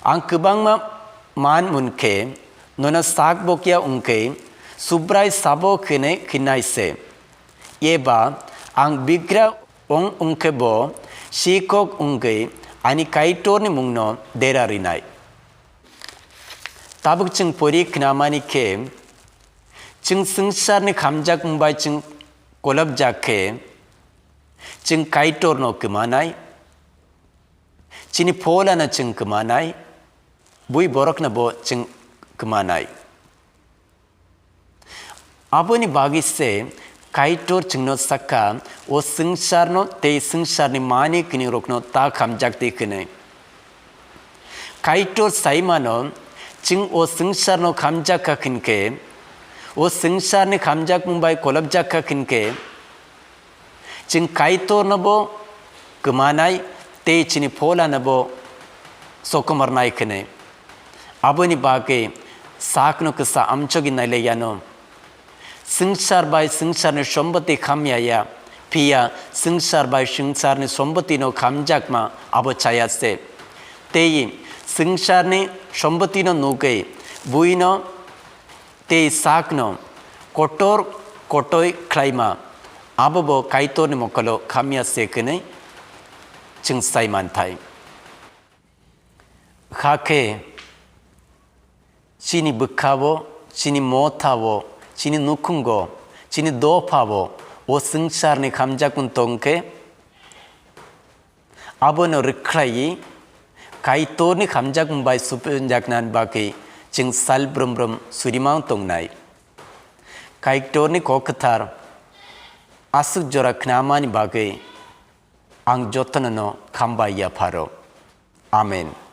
Ang kwbangma man mun khe nono sak bokya wng khe Subrai sabo hwnwi khinnai se. Eba ang bigra ong wng khe bo sikok wngwi ani Kaitorni mungno dera rinai. Tabuk chwng pori khnamani khe, chwng swngcharni hamjakmung bai chwng kolopjak khe, chwng Kaitorno kwmanai, chini pholano chwng kwmanai, bui borokno bo chwng kwmanai. Aboni bagwi se Kaitor chwngno sakha, o swngcharno tei swngcharni mani kini rokno ta hamjak di hwnwi. Kaitor saimano, chwng o swngcharno hamjak kha hinkhe, o swngcharni hamjakmung bai kolopjak kha hinkhe, chwng Kaitorno bo kwmanai tei chini pholano bo sokomornai hwnwi. Aboni bagwi sakno kwsa amchogwi nailaiyano. Swngchar bai swngcharni somboti khamya ya, phiya swngchar bai swngcharni sombotino khamjakma abo chaya se. Tei swngcharni sombotino nugwi buino tei sakno kotor kotoi khlaima, abo bo Kaitorni mokolo khamya se hwnwi chwng sai manthai. Hakhe chini bwkhao, chini mothao, chini nukhungo, chini dophao o swngcharni khamjakmung tong khe, abono rwkhlaiwi Kaitorni khamjakmung bai supinjaknani bagwi chwng sal brum brum surima tongnai. Kaitorni kok kwthar aswk jora khnamani bagwi Ang jotono no hambai yapharo. Amen.